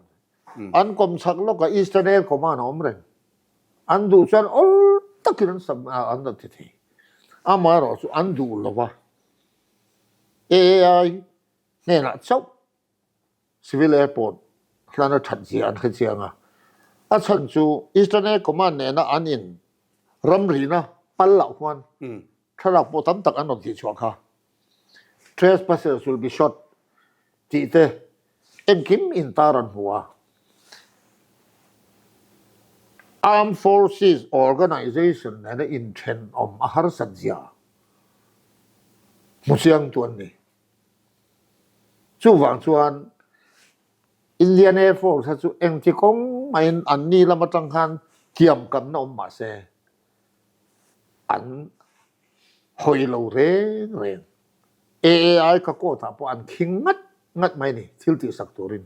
an An kawmchhak lawkah Eastern Air Command a awm reng. An duh chuan awl takin an sub an rawn ti thei. Amaherawhchu an duh lova AI hnenah chauh Civil Airport hlan a that zia an hre chiang a, a chhan chu Eastern Air Command nena an in ramrina pal loh huan thlalak pawh tam tak an rawn tih chhuah kha. Trespassers will be shot tih te engkim intar an hmu a. Armed Forces Organization nena inthenawm a harsat zia hmu chiang tu an ni. Chuvang chuan Indian Air Force kha chu engti kawng maiin an ni lam atang khan tiamkamna awm mah se an hawi lo reng reng. AAI kha court ah pawh an khing ngat ngat mai a ni thil tihsak turin.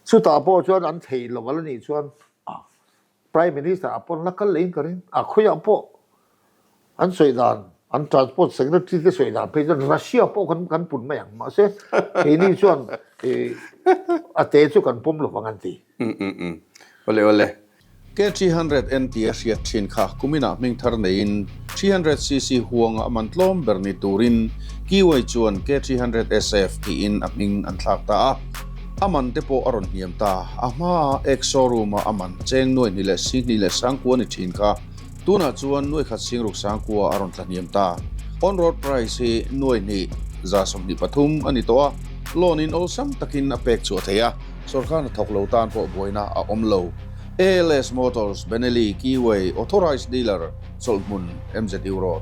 Chutah pawh chuan an thei lo al anih chuan Prime Minister a pawn la kal leh in ka ring. A khawiah pawh an sawi dan, an Transport Secretary te sawi dan phei chuan Russia pawh kan kan pun mai ang. Mahse, keini chuan a te chu kan pawm lovang an ti. Awle awle. K300N tia hriat thin kha kuminah hming thar neiin 300cc huanga a man tlawm ber ni turin Keyway chuan K300SF tiin a hming an thlak ta a. A man te pawh a rawn hniam ta. A hmaa Ex showroom-a a man cheng nuai hnih leh sing hnih leh sangkua ni thin kha tunah chuan nuai khat sing ruk sangkua a rawn tla hniam ta. On road price hi nuai hnih 123 a ni tawh a, loan in awlsam takin a pek chhuah thei a, sorkar hnathawk lo tan pawh buaina a awm lo. ALS Motors, Benelli, Keyway, Authorized Dealer, Chawlhhmun, MZU Road.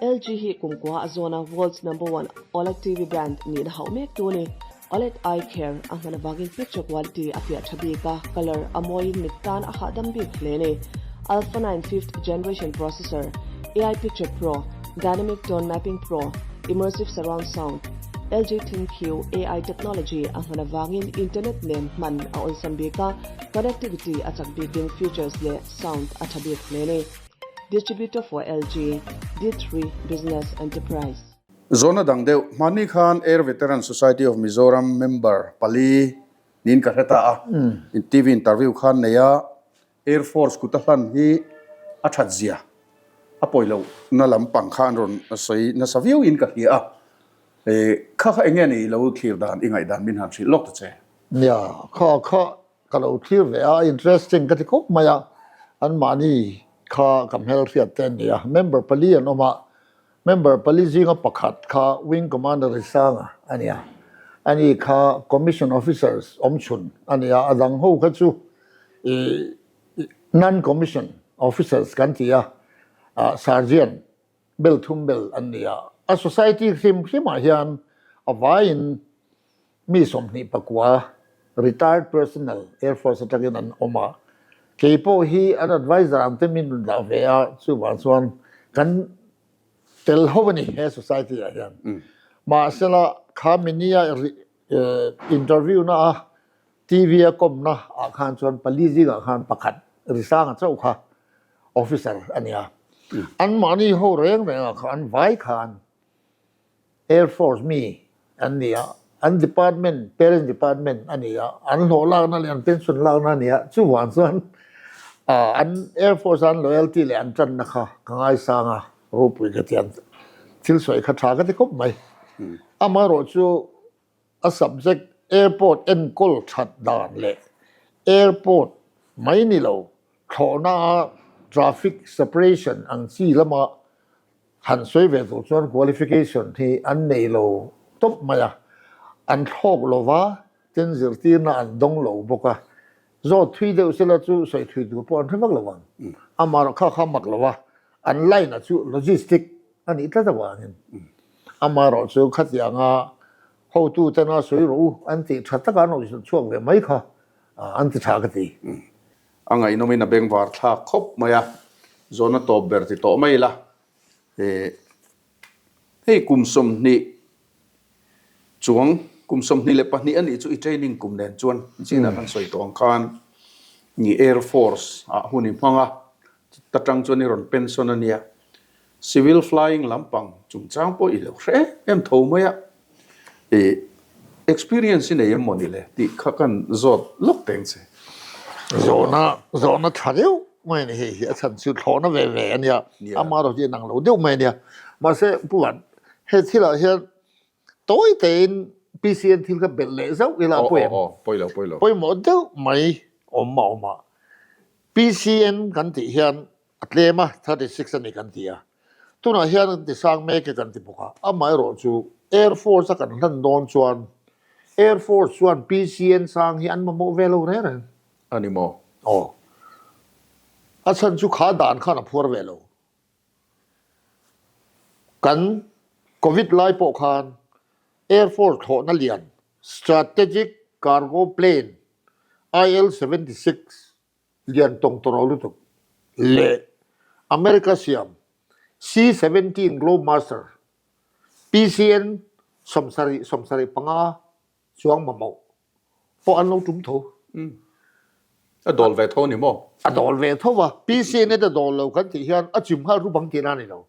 LG hi kumkua a zawn a world's number one OLED TV brand nihna hauh mek tu a ni. OLED eye care a hman avangin picture quality a fiah tha bik a, colour a mawiin mit tan a hahdam bik hle a ni. Alpha 9 fifth generation processor, AI Picture Pro, Dynamic Tone Mapping Pro, Immersive Surround Sound, LG ThinQ AI technology a hman avangin internet nen hman a awlsam bik a, connectivity a chak bikin features leh sound a tha bik hle a ni. Distributor for LG, D3 Business Enterprise. Zawhna dang deuh, hmanni khan Air Veteran Society of Mizoram member pali niin ka hre ta a, TV interview khan nei a, Air Force kuta hlan hi a that zia a pawi loh na lampang kha an rawn sawi nasa viau in ka hria a, kha kha enge ni lo thlir dan i ngaihdan min han hrilh lawk ta che. Nia, kha kha Ka lo thlir ve a, interesting ka ti khawp mai a, anmahni kha ka hmelhriat te an ni a, member pali an awm a, member pali zinga pakhat kha Wing Commander Risanga a ni a, ani kha Commission Officers awmchhun a ni a, a dang ho kha chu ih Non-Commission Officers kan ti a, Sergeant bel thum bel an ni a. A society hrim hrimah hian a vaiin mi 29 retired personnel Air Force atangin an awm a, kei pawh hi an adviser ang te min rawn dah ve a, chuvang chuan kan tel ho a ni he society ah hian. Mahsela kha minia interview na a TV a kawmna ah khan chuan pali zingah khan pakhat Risanga chauh kha officer a ni a. Anmahni ho reng rengah kha an vai khan Air Force mi an ni a, an department, parent department a ni a, an hlawh lakna leh an pension lakna a ni a, chuvang chuan an Air Force a an loyalty leh an tanna kha ka ngaisang a, ropui ka ti a, thil sawi kha tha ka ti khawp mai. Amaherawhchu A subject airport enkawl that dan leh airport mai ni lo thlawhna a traffic separation ang chi lama han sawi ve tur chuan qualification hi an nei lo tawp mai a, an thlawk lo va, tin zirtirna an dawng lo bawk a, zawt thui deuh sela chu sawi thui tur pawh an hre vak lo ang. Amaherawh kha kha mak lo a, an line a chu logistic a nih tlat avangin amaherawh chu khatianga hotu tena sawi rawh u an tih tha taka an rawn chhuak ve mai kha an ti tha ka ti. A ngaihnawmin a bengvar thlak khawp mai a, zawhna tawp ber ti tawh mai ila. Hei kum 20 chuang kum 22 a nih chu i training kum nen chuan chinah kan sawi tawh ang khan ni Air Force ah hun i hmang a, ta tang chuan i rawn pension a nia. Civil flying lampang chungchang pawh i lo hre em em tho mai a, i experience i nei em mawni le tih kha kan zawt lawk teng che. Zawhna zawhna tha deuh mai a ni hei hi, a chhan chu thlawhna ve ve a nia, amaherawhchu inang lo deuh mai a nia. Mahse Pu Van, he thilah hian tawi tein PCN thil kha belh leh zauh ila a pawi em? Pawi lo, pawi lo. Pawimawh deuh mai awm a awm a. PCN kan tih hian A tlem a, 36 a ni kan ti a. Tunah hian kan ti sang mek e kan ti bawk a. Amaherawh chu Air Force a kan hlan dawn chuan Air Force chuan PCN sang hi an mamawh ve lo reng reng. A ni maw? Aw. A chhan chu kha dan khan a phuar ve lo. Kan Covid lai pawh khan Air Force thlawhna lian Strategic Cargo Plane IL 76 lian tawng tawh lo lutuk leh America siam C-17 Globemaster PCN 70 75 chuang mamawh pawh an lo tum tho. A dawl ve tho a ni maw? A dawl ve tho a, PCN a dawl lo kan tih hian a chim nghal rup ang tihna a ni lo.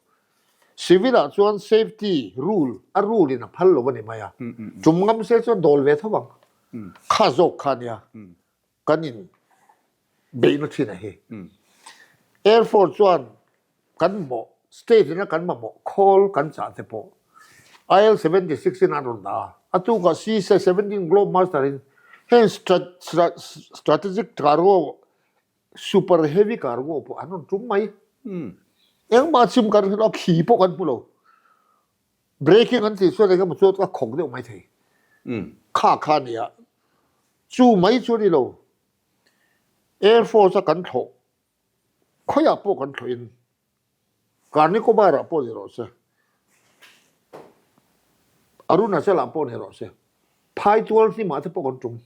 Civil ah chuan safety rule a rule in a phal lo a ni mai a, tum ngam se chuan dawl ve tho ang. Kha zawk kha a nia. kan in beihna thin a hi. Air Force chuan kan mamawh, state ina kan mamawh khawl kan chah te pawh IL 76 in an rawn dah a, a tukah C 17 Globemaster in heng strategic cargo, super heavy cargo pawh an rawn tum mai. Engmah chim kan hre lo, khi pawh kan hmu lo. Braking an tih chuan engemaw chu a khawk deuh maithei. Kha kha a ni a. Chu mai chu a ni lo. Air Force a kan thlawh, khawiah pawh kan thlawhin, Car Nicobar ah pawh ni rawh se, Arunachal ah pawh ni rawh se, Phaitual hnimah te pawh kan tum.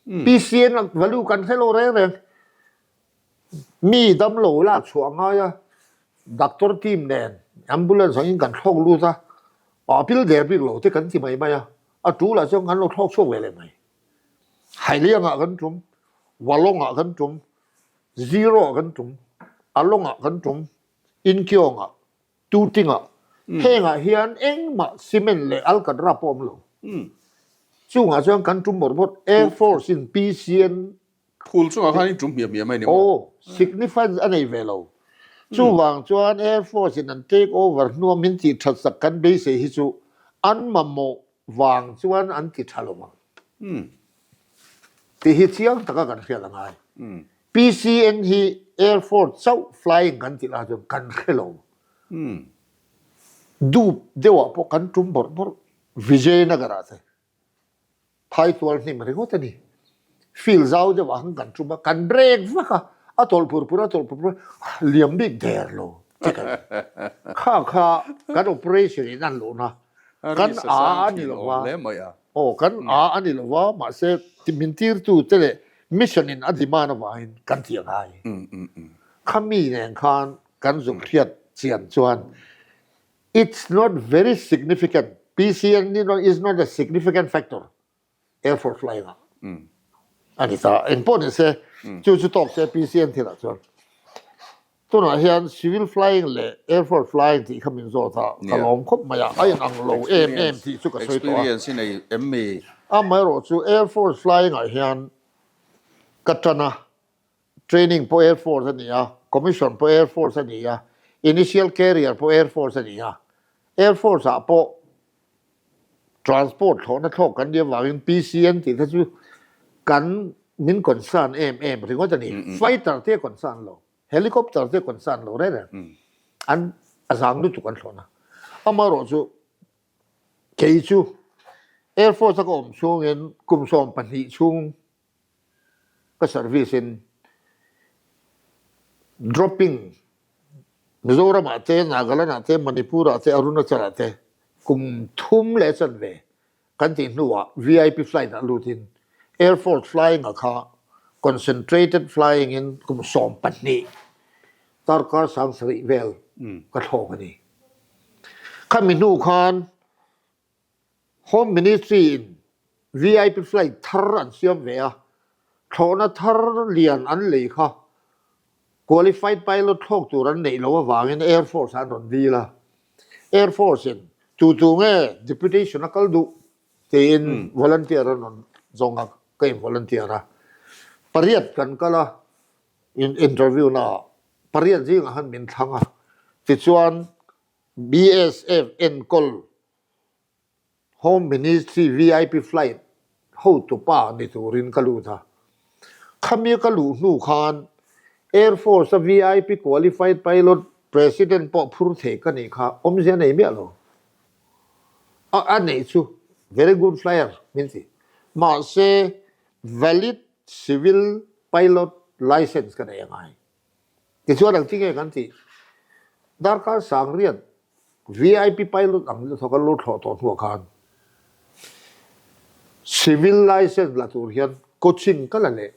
PCN value kan hre lo reng reng. Mi damlo lak chhuah a ngai a, doctor team nen ambulance angin kan thlawk lut a, a pil der bik lo te kan ti mai mai a, a tul ah chuan kan lo thlawk chhuak ve leh mai. Hailiang ah kan tum, Walong ah kan tum, Zero ah kan tum, Along ah kan tum, Inkyong ah, Tuting ah, heng ah hian engmah cement leh alkatra pawh a awm lo. Chungah chuan kan tum bawrh bawrh, Air Force in PCN Phul chungah khan in tum hmiah hmiah mai ni maw? Aw, significance a nei ve lo. Chuvang chuan Air Force in an take over hnua min tih that sak kan beisei hi chu an mamawh vang chuan an ti tha lo ang tih hi chiang taka kan hriat a ngai. PCN hi Air Force chauh flying kan tih lai chuan kan hre lo. Dup deuhah pawh kan tum bawrh bawrh Vijayanagar ah te. Phaitual hnim ringawt a ni. Field zau deuh ah khan kan tum a, kan break vak a, a tawlh pur pur a, a tawlh pur pur a, liam bik der lo. Te kan kha kha kan operation in an luhna kan a a ni lo va aw kan a a ni lo va mahse min tirtu te leh mission in a demand avangin kan ti a ngai. Khami nen khan kan zuk hriat chian chuan it's not very significant PCN is not a significant factor Air Force flying ah a ni ta. Engpawh ni se chu chu tawk se PCN thilah chuan tunah hian civil flying leh Air Force flying tih kha min zawt a, ka lawm khawp mai a, a inang lo em em tih chu ka sawi tawh a. Experience i nei em mi? Amaherawh chu Air Force flying ah hian ka tan a, training pawh Air Force a ni a, commission pawh Air Force a ni a, initial career pawh Air Force a ni a, Air Force ah pawh Transport thlawhna thlawk kan nih avangin PCN tih kha chu kan min concern em em ringawt a ni. Fighter te a concern lo, helicopter te a concern lo reng reng. An a zang lutuk an thlawhna. Amaherawh chu kei chu Air Force a ka awm chhungin kum 12 chhung ka service in dropping Mizoram ah te, Nagaland ah te, Manipur ah te, Arunachal ah te kum thum leh chanve kan tih hnu ah VIP flight ah lut in Air Force flying ah kha concentrated flying in kum 12 darkar 7000 vel ka thlawk a ni. Khami hnu khan Home Ministry in VIP flight thar an siam ve a, thlawhna thar lian an lei kha qualified pilot thlawk tur an neih loh avangin Air Force an rawn dil a. Air Force in tu tu nge deputation a kal duh tiin volunteer an rawn zawng a, ka in volunteer a. Pariat kan kal a, interview na ah pariat zingah khan min thlang a, tichuan BSF enkawl Home Ministry VIP flight hotupa ni turin ka lut a. Khami ka luh hnu khan Air Force a VIP qualified pilot President pawh phur thei ka nih kha awmzia nei miah lo. A a neih chu very good flyer min ti. Mahse valid civil pilot license ka nei a ngai. Tichuan ang chi nge kan tih? Darkar sangriat VIP pilot ang deuh thawk a lut thlawh tawh hnuah khan civil license la tur hian coaching ka la leh.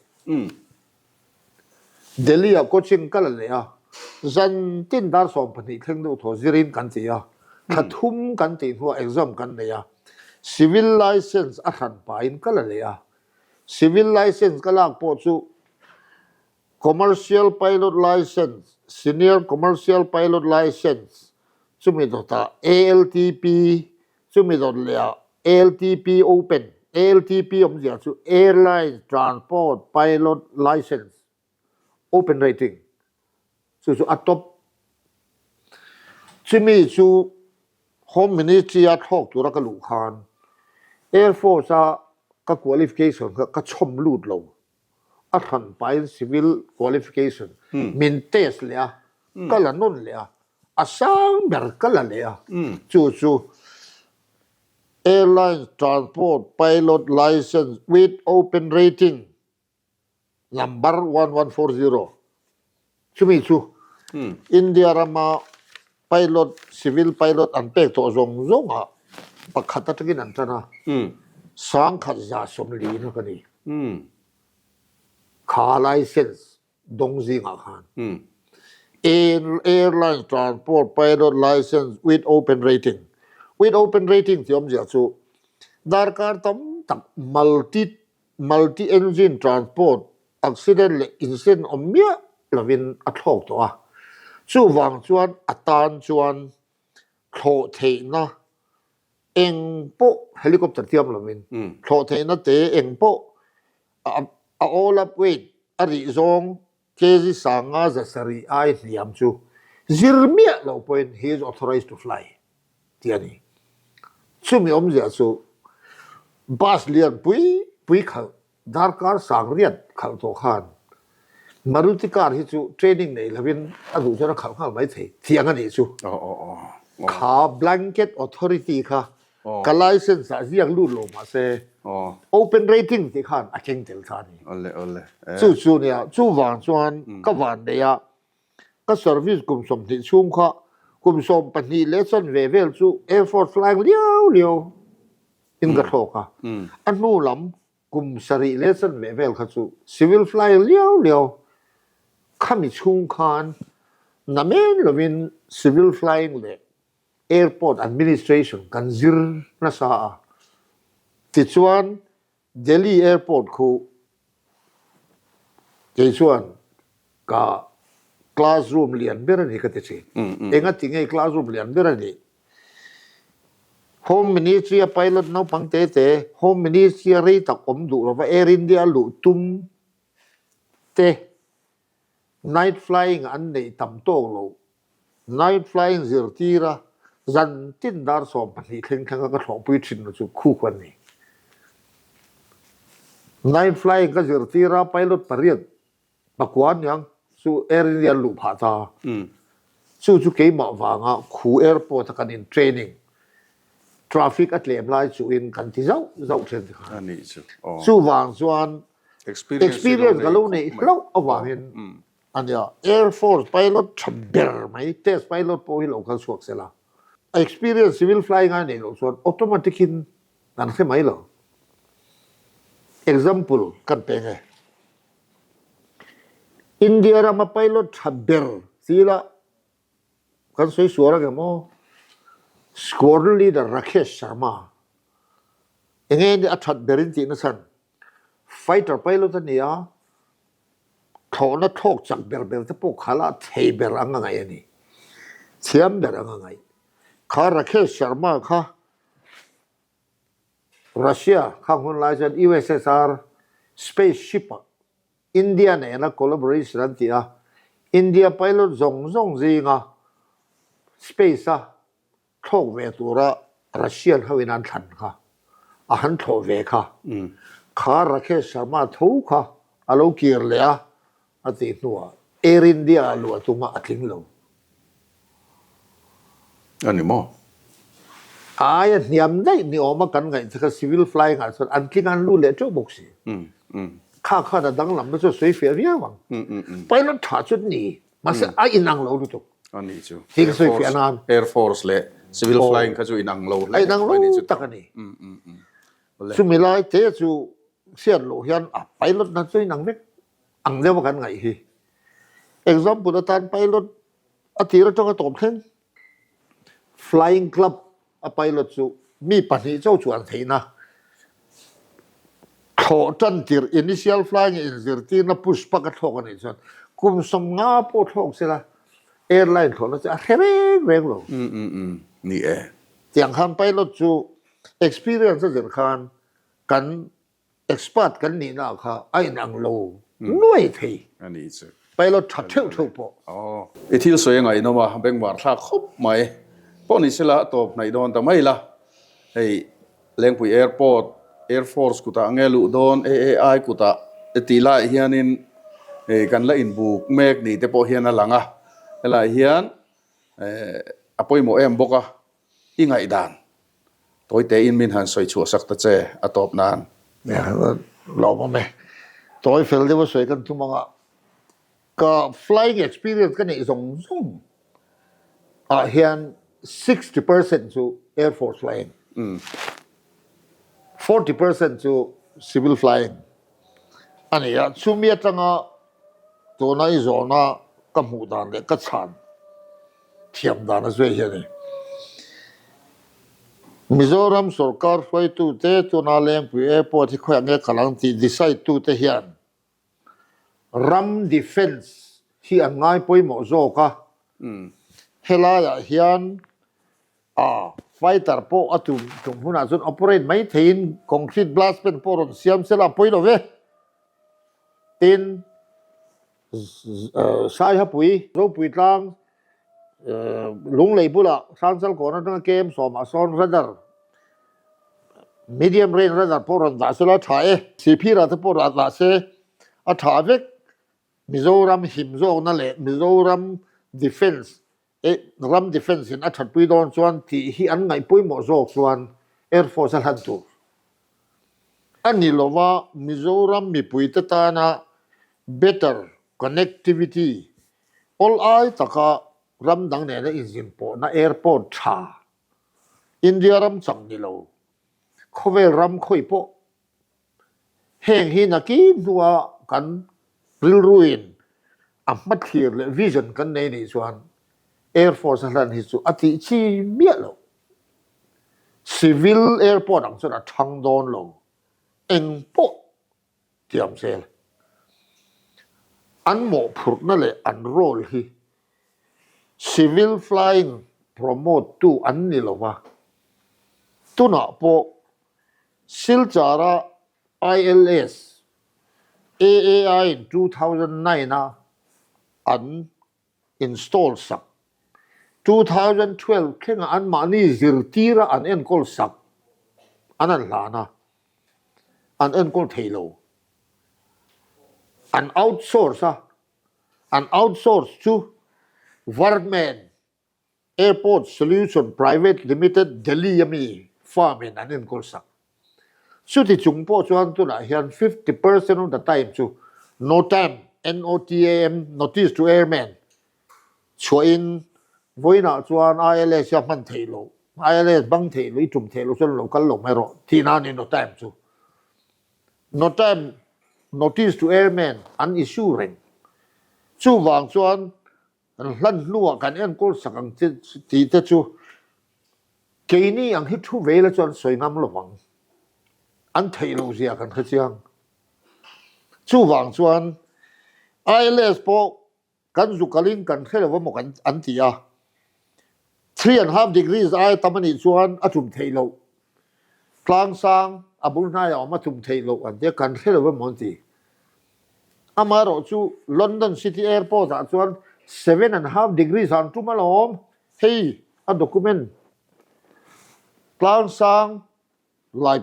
Delhi ah coaching ka la leh a, zan tin dar 12 thleng deuh thaw zirin kan ti a, thla thum kan tih hnuah exam kan nei a, civil license a hran pahin ka la leh a, civil license ka lak pawh chu Commercial Pilot License, Senior Commercial Pilot License, chumi dawtah ALTP, chumi dawt lehah ALTP Open, ALTP awmzia chu Airline Transport Pilot License, Open Rating, chu chu a top. Chumi chu Home Ministry-a thlawk tura ka luh khan Air Force-a ka qualification kha ka chhawm lut lo. a hran pahin civil qualification min test leh a, ka la nawn leh a, a sang ber ka la leh a, chu chu Airlines Transport Pilot License with Open Rating number 1140 chumi chu India rama pilot, civil pilot an pek tawh zawng zawngah pakhat atangin an tan a, 1140 na ka ni. Kha license dawng zingah khan Airline Transport Pilot License with Open Rating, with Open Rating tih awmzia chu darkar tam tak multi multi engine transport accident leh incident awm miah lovin a thlawk tawh a, chuvang chuan a tan chuan thlawh theihna eng pawh helicopter tiam lovin thlawh theihna te eng pawh a all up weight a rih zawng kg 570 ai hniam chu zir miah lo pawhin he is authorized to fly tih a ni. Chumi awmzia chu bus lian pui pui khalh Darkar sangriat khalh tawh khan Maruti car hi chu training nei lovin a duh chuan a khalh nghal mai thei thiang a nih chu. Kha blanket authority kha ka license ah ziak lut lo mahse open rating tih khan a keng tel kha a ni. Chu chu nia chuvang chuan ka van nei a. Ka service kum 20 chhung kha kum 12 leh chanve vel chu Air Force flying liau liau in ka thlawk a. A hnu lam kum 7 leh chanve vel kha chu civil flying liau liau khami chhung khan namen lovin civil flying leh airport administration kan zir nasa a. Tichuan Delhi airport khu kei chuan ka classroom lian ber a ni ka ti thin. Enga ti nge classroom lian ber a nih? Home Ministry a pilot naupang te te, Home Ministry a rei tak awm duh lova Air India a luh tum te night flying an neih tam tawk loh Night flying zirtira zan tin dar 12 thleng thlenga ka thlawhpui thin chu khuk a ni. Night flying ka zirtira pilot pariat pakua aniang chu Air India an luh phah ta. Chu chu keimah vanga khu airport a kan in training traffic a tlem lai chuhin kan ti zauh zauh thin tikhan. Chuvang chuan experience ka lo neih hlauh avangin A nia, Air Force pilot tha ber mai, test pilot pawh hi lo kal chhuak se la, a experience civil flying a neih loh chuan automatic in kan hre mai lo. Example kan pe nge. India rama pilot tha ber si ila kan sawi sual ang em aw? Squadron leader Rakesh Sharma enge a that berin tihna chhan fighter pilot a ni a, Thlawhna thlawk chak ber ber te pawh kha lah thei ber ang a ngaih a ni. Thiam ber ang a ngaih. Kha Rakesh Sharma kha Russia khang hun lai chuan USSR space ship ah India nena collaboration an ti a, India pilot zawng zawng zinga space a thlawk ve tura Russian ho in an thlan kha a han thlawh ve kha kha Rakesh Sharma tho kha a lo kir leh a a tih hnuah Air India ah luah tuma a tling lo. A ni maw? Aia hniam daih ni awma kan ngaih che kha civil flying ah chuan an tling a an lut leh teuh bawk si. Kha khan a danglamna chu a sawi fiah viau ang. Pilot tha chu ni Mahse a inang lo lutuk. A nih chu. Hi ka sawi fiah nan. Air Force leh Civil Flying kha chu inang lo hle. A inang lo tak a ni. Chumi lai te chu hriat loh hian a pilot hna chu inang vek ang deuh a kan ngaih hi. Example atan pilot a tir atanga tawp thleng Flying Club A pilot chu mi pahnih chauh chuan theihna thlawh tan tirh initial flying inzirtirna pushpak a thlawk a nih chuan kum 50 pawh thlawk sela airline thlawhna chu a hre reng reng lo. Ni e. Tiang khan pilot chu experience a zir khan kan Expert kan nihna kha a inang lo nuai thei. A ni chu. Pilot tha theuh theuh pawh. Aw. I thil sawi a ngaihnawm a, bengvar thlak khawp mai. Pawh ni sela a tawp hnaih dawn ta mai la. Hei Lengpui Airport, Air Force kutah nge luh dawn, AAI kutah tih laiah hianin hei kan la inbuk mek ni te pawh hian a lang a. Helaiah hian a pawimawh em bawk a, i ngaihdan Tawi tein min han sawi chhuah sak ta che a tawp nan. Lawm awm e. Tawi fel deuh a sawi kan tum anga ka flying experience ka neih zawng zawng ah hian 60% chu Air Force flying, 40% chu civil flying a ni a. Chumi atanga tuna i zawhna ka hmuh dan leh ka chhan thiam dan a zui hi a ni. Mizoram sorkar hruaitute tuna Lengpui Airport hi khawiah nge kal ang tih decide tute hian ram defence hi an ngai pawimawh zawk a, helaiah hian a fighter pawh a tum tum hunah chuan operate mai theiin concrete blast pen pawh rawn siam sela a pawi lo ve. Tin, Saihapui, Ropui tlang, Lunglei bulah Hrangchal kawn atanga KM sawmah sawn radar, medium range radar pawh rawn dah sela a tha e. Sihphirah te pawh rawn dah se a tha vek. Mizoram him zawkna leh Mizoram defence ram defence in a thatpui dawn chuan tih hi an ngaih pawimawh zawk chuan Air Force a hlan tur a ni lova Mizoram mipuite tana better connectivity. Awl ai taka ram dang nena inzin pawhna airport tha India ram chang ni lo, khawvel ram khawi pawh heng hi nakin hnua kan rilruin a hmathlir leh vision kan nei nih chuan Air Force a hlan hi chu a tih chi miah lo. Civil airport ang chuan a thang dawn lo, eng pawh tiam zel. An mawhphurhna leh an role hi civil flying promote tu an ni lo va, tunah pawh Silchar-a ILS, AAI in 2009 a an install sak, 2012 thlengah anmahni zirtira an enkawl sak an han hlan a, an enkawl thei lo. An outsource a, an outsource chu Vardhman Airport Solution Private Limited, Delhi a mi firm in an enkawl sak. Chuti chung pawh chuan tunah hian 50% of the time chu NOTAM, N-O-T-A-M, Notice to Airmen, chhuahin vawiinah chuan ILS hi a hman theih loh, ILS bang theih loh, i tum theih loh chuan lo kal lo mai rawh tihna a ni NOTAM chu. NOTAM, Notice to Airmen, an issue reng. Chuvang chuan Kan hlan hnuah kan enkawl sak ang che tih te chu keini ang hi thu vela chuan sawi ngam lo vang. An theih loh zia kan hre chiang. Chuvang chuan ILS pawh kan zu kalin kan hre lo emaw kan an ti a. 3.5 degrees aia tam a nih chuan a tum theih loh. Tlangsang a bul hnaiah awm a tum theih loh an tia kan hre lo emaw an ti. Amaherawh chu London City Airport ah chuan 7.5 degrees ah an tum alawm. Hei a document Tlangsang lai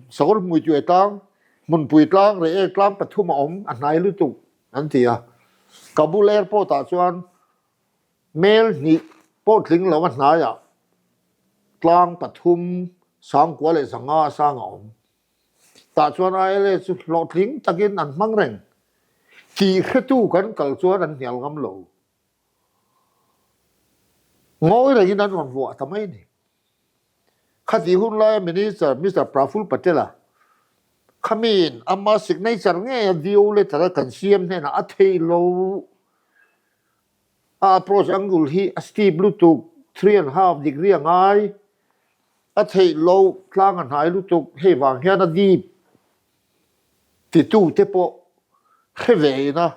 Sakawr Hmuituai tlang, Hmunpui tlang, Reiek tlang pathum a awm a hnai lutuk an ti a. Kabul Airport ah chuan Mel hnih pawh tling lo a hnaiah tlang pathum sangkua leh zanga a sang a awm. Tah chuan ILA chu hlawhtling takin an hmang reng. Tih hretu kan kal chuan an hnial ngam lo. Ngawi rengin an rawn vuah ta mai a ni. Khatih hun laia Minister Mister Praful Patel-a khamiin ama signature ngei a DO letter a kan CM hnenah a thei lo. A approach angle hi a steep lutuk, 3.5 degree a ngai, a theih loh, tlang a hnai lutuk, hei vang hian a dip titu te pawh hre ve ina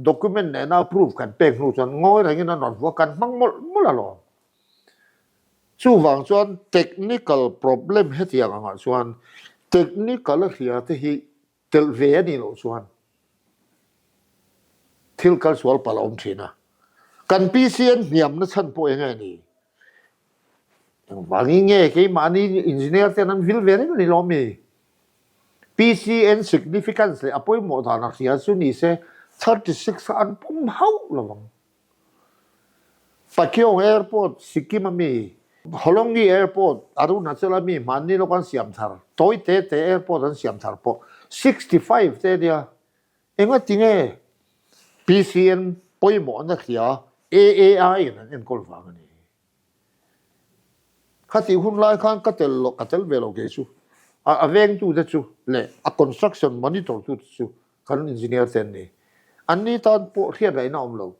document nena approve kan pek hnu chuan ngawi rengin an rawn vuah, kan hmang mawlh mawlh alawm. Chuvang chuan technical problem hetiang angah chuan technical a hria te hi Telh ve a nih loh chuan thil kal sual palh a awm thin a. Kan PCN hniamna chhan pawh eng nge ni? Engvangin nge keimahni engineer ten an vil ve reng a ni lawm mi? PCN significance leh a pawimawh dan a hria chu ni se 36 kha an pawm hauh lo ang. Pakyong Airport, Sikkim a mi, Holongi Airport, Arunachal a mi hmanni lawk an siam thar, tawi te te airport an siam thar pawh 65 te ania. Enga tinge PCN pawimawhna hria AAI in an enkawl vang a ni. Khatih hun lai khan ka tel lo, ka tel ve lo kei chu. A vengtute chu leh a construction monitor tute chu kan engineer te an ni. Anni tan pawh hriat laihna a awm lo.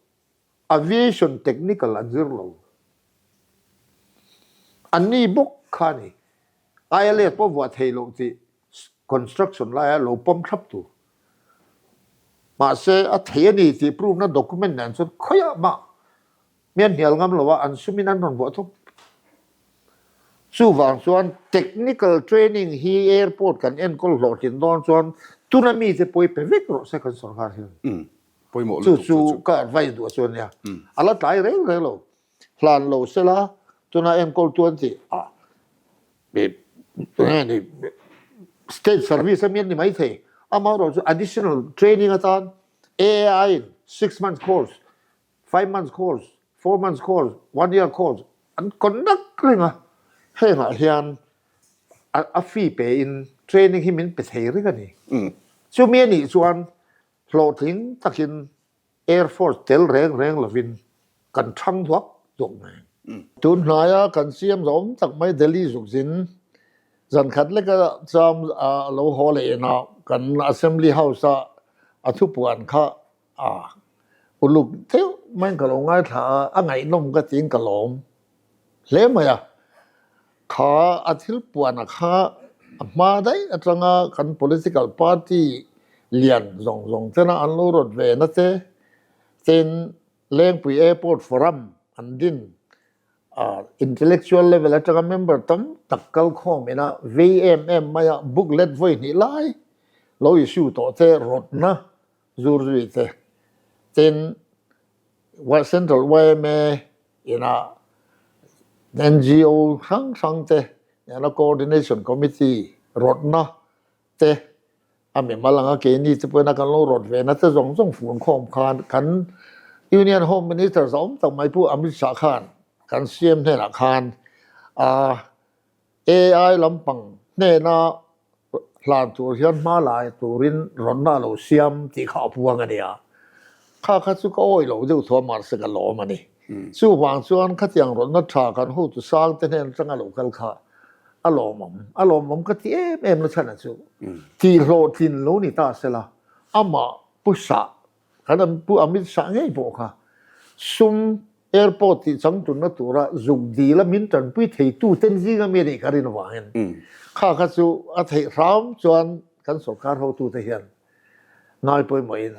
Aviation technical an zir lo. Anni bawk kha a ni. ILS pawh vuah thei loh tih construction laia lo pawm thlap tur. Mahse a thei a ni tih proof na document nen chuan khawiah mah Mi an hnial ngam lo a, an sumin an rawn vuah thawk. Chuvang chuan technical training hi airport kan enkawl hlawhtlin dawn chuan tuna mite pawi pe vek rawh se kan sorkar hian. Pawimawh Chu lutuk chu chu chu. ka advice duh chu ania. A la tlai reng reng lo. Hlan lo sela tuna enkawl tu an tih ah enge ni state service ami an ni maithei. Amaherawhchu additional training atan AAI in 6 months course 5 months course, 4 months course, 1 year course an conduct reng a, hengah hian a fee pe in training hi min pe thei reng a ni. Chumi a nih chuan hlawhtling takin Air Force tel reng reng lovin kan thang duak duak mai. Tun hnaia kan siam zawm tak mai Delhi zukzin zankhat leka cham a lo haw leh ina kan Assembly House a a thupuan kha a uluk deuh maiin ka lo ngaithla a, a ngaihnawm ka tiin ka lawm hle mai a. Kha a thil puana kha a hma daih atanga kan political party lian zawng zawng tena an lo rawt ve na te, tin Lengpui Airport Forum an din a, intellectual level atanga member tam tak kal khawm ina vei em em mai a booklet vawi hnih lai lo issue tawh te rawtna zur zui te, tin Central yma ina NGO hrang hrang te nena Coordination Committee rawtna te a mimal anga keini te pawhin a kan lo rawt ve na te zawng zawng fun khawm khan kan Union Home Minister zawm tak mai Pu Amit Shah khan kan CM hnenah khan a AI lampang hnena hlan tur hian hma lai turin rawnna a lo siam tih kha a puang a nia. Kha kha chu ka awih lo deuh thu a mahse ka lawm a ni. Chuvang chuan khatiang rawnna tha kan hotu sang te hnen atanga lo kal kha a lawmawm, a lawmawm ka ti em em na chhan a chu. Tih hlawhtlin lo ni ta sela, amah Pu Shah, kan an Pu Amit Shah ngei pawh kha sum airport tih changtunna tura zuk dil a min tanpui theitu ten zinga mi a nih ka rin avangin kha kha chu a theih hram chuan kan sorkar hotute hian ngai pawimawhin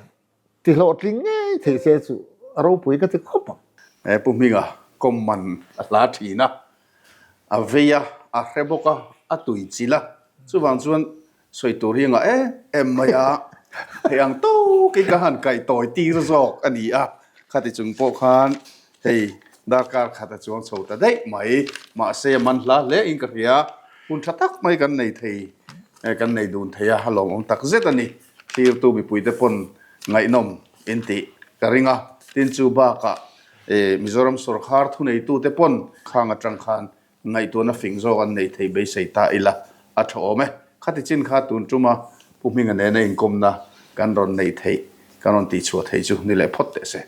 Ti hlawhtling ngei thei se chu a ropui ka ti khawp ang. He Pu Hminga kawm man a hla thin a, a vei a, a hre bawk a, a tui chilh a, chuvang chuan sawi tur hi ngah em em mai a, hei ang tawkin ka han kaih tawi tir zawk a ni a, khati chung pawh khan hei darkar khat a chuang chho ta daih mai, mahse a man hla hle in ka hria, hun tha tak mai kan nei thei, kan nei dun thei a, a lawmawm tak zet a ni. Thirtu mipuite pawn ngaihnawm in tih ka ring a, tin chu bakah Mizoram sawrkhar thuneitute pawn khang atang khan ngaihtuahna fing zawk an nei thei beisei ta ila a tha awm e. Khati chin kha tun tuma Pu Hminga nena inkawmna kan rawn neih theih, kan rawn tihchhuah theih chu ni leh phawt teh se.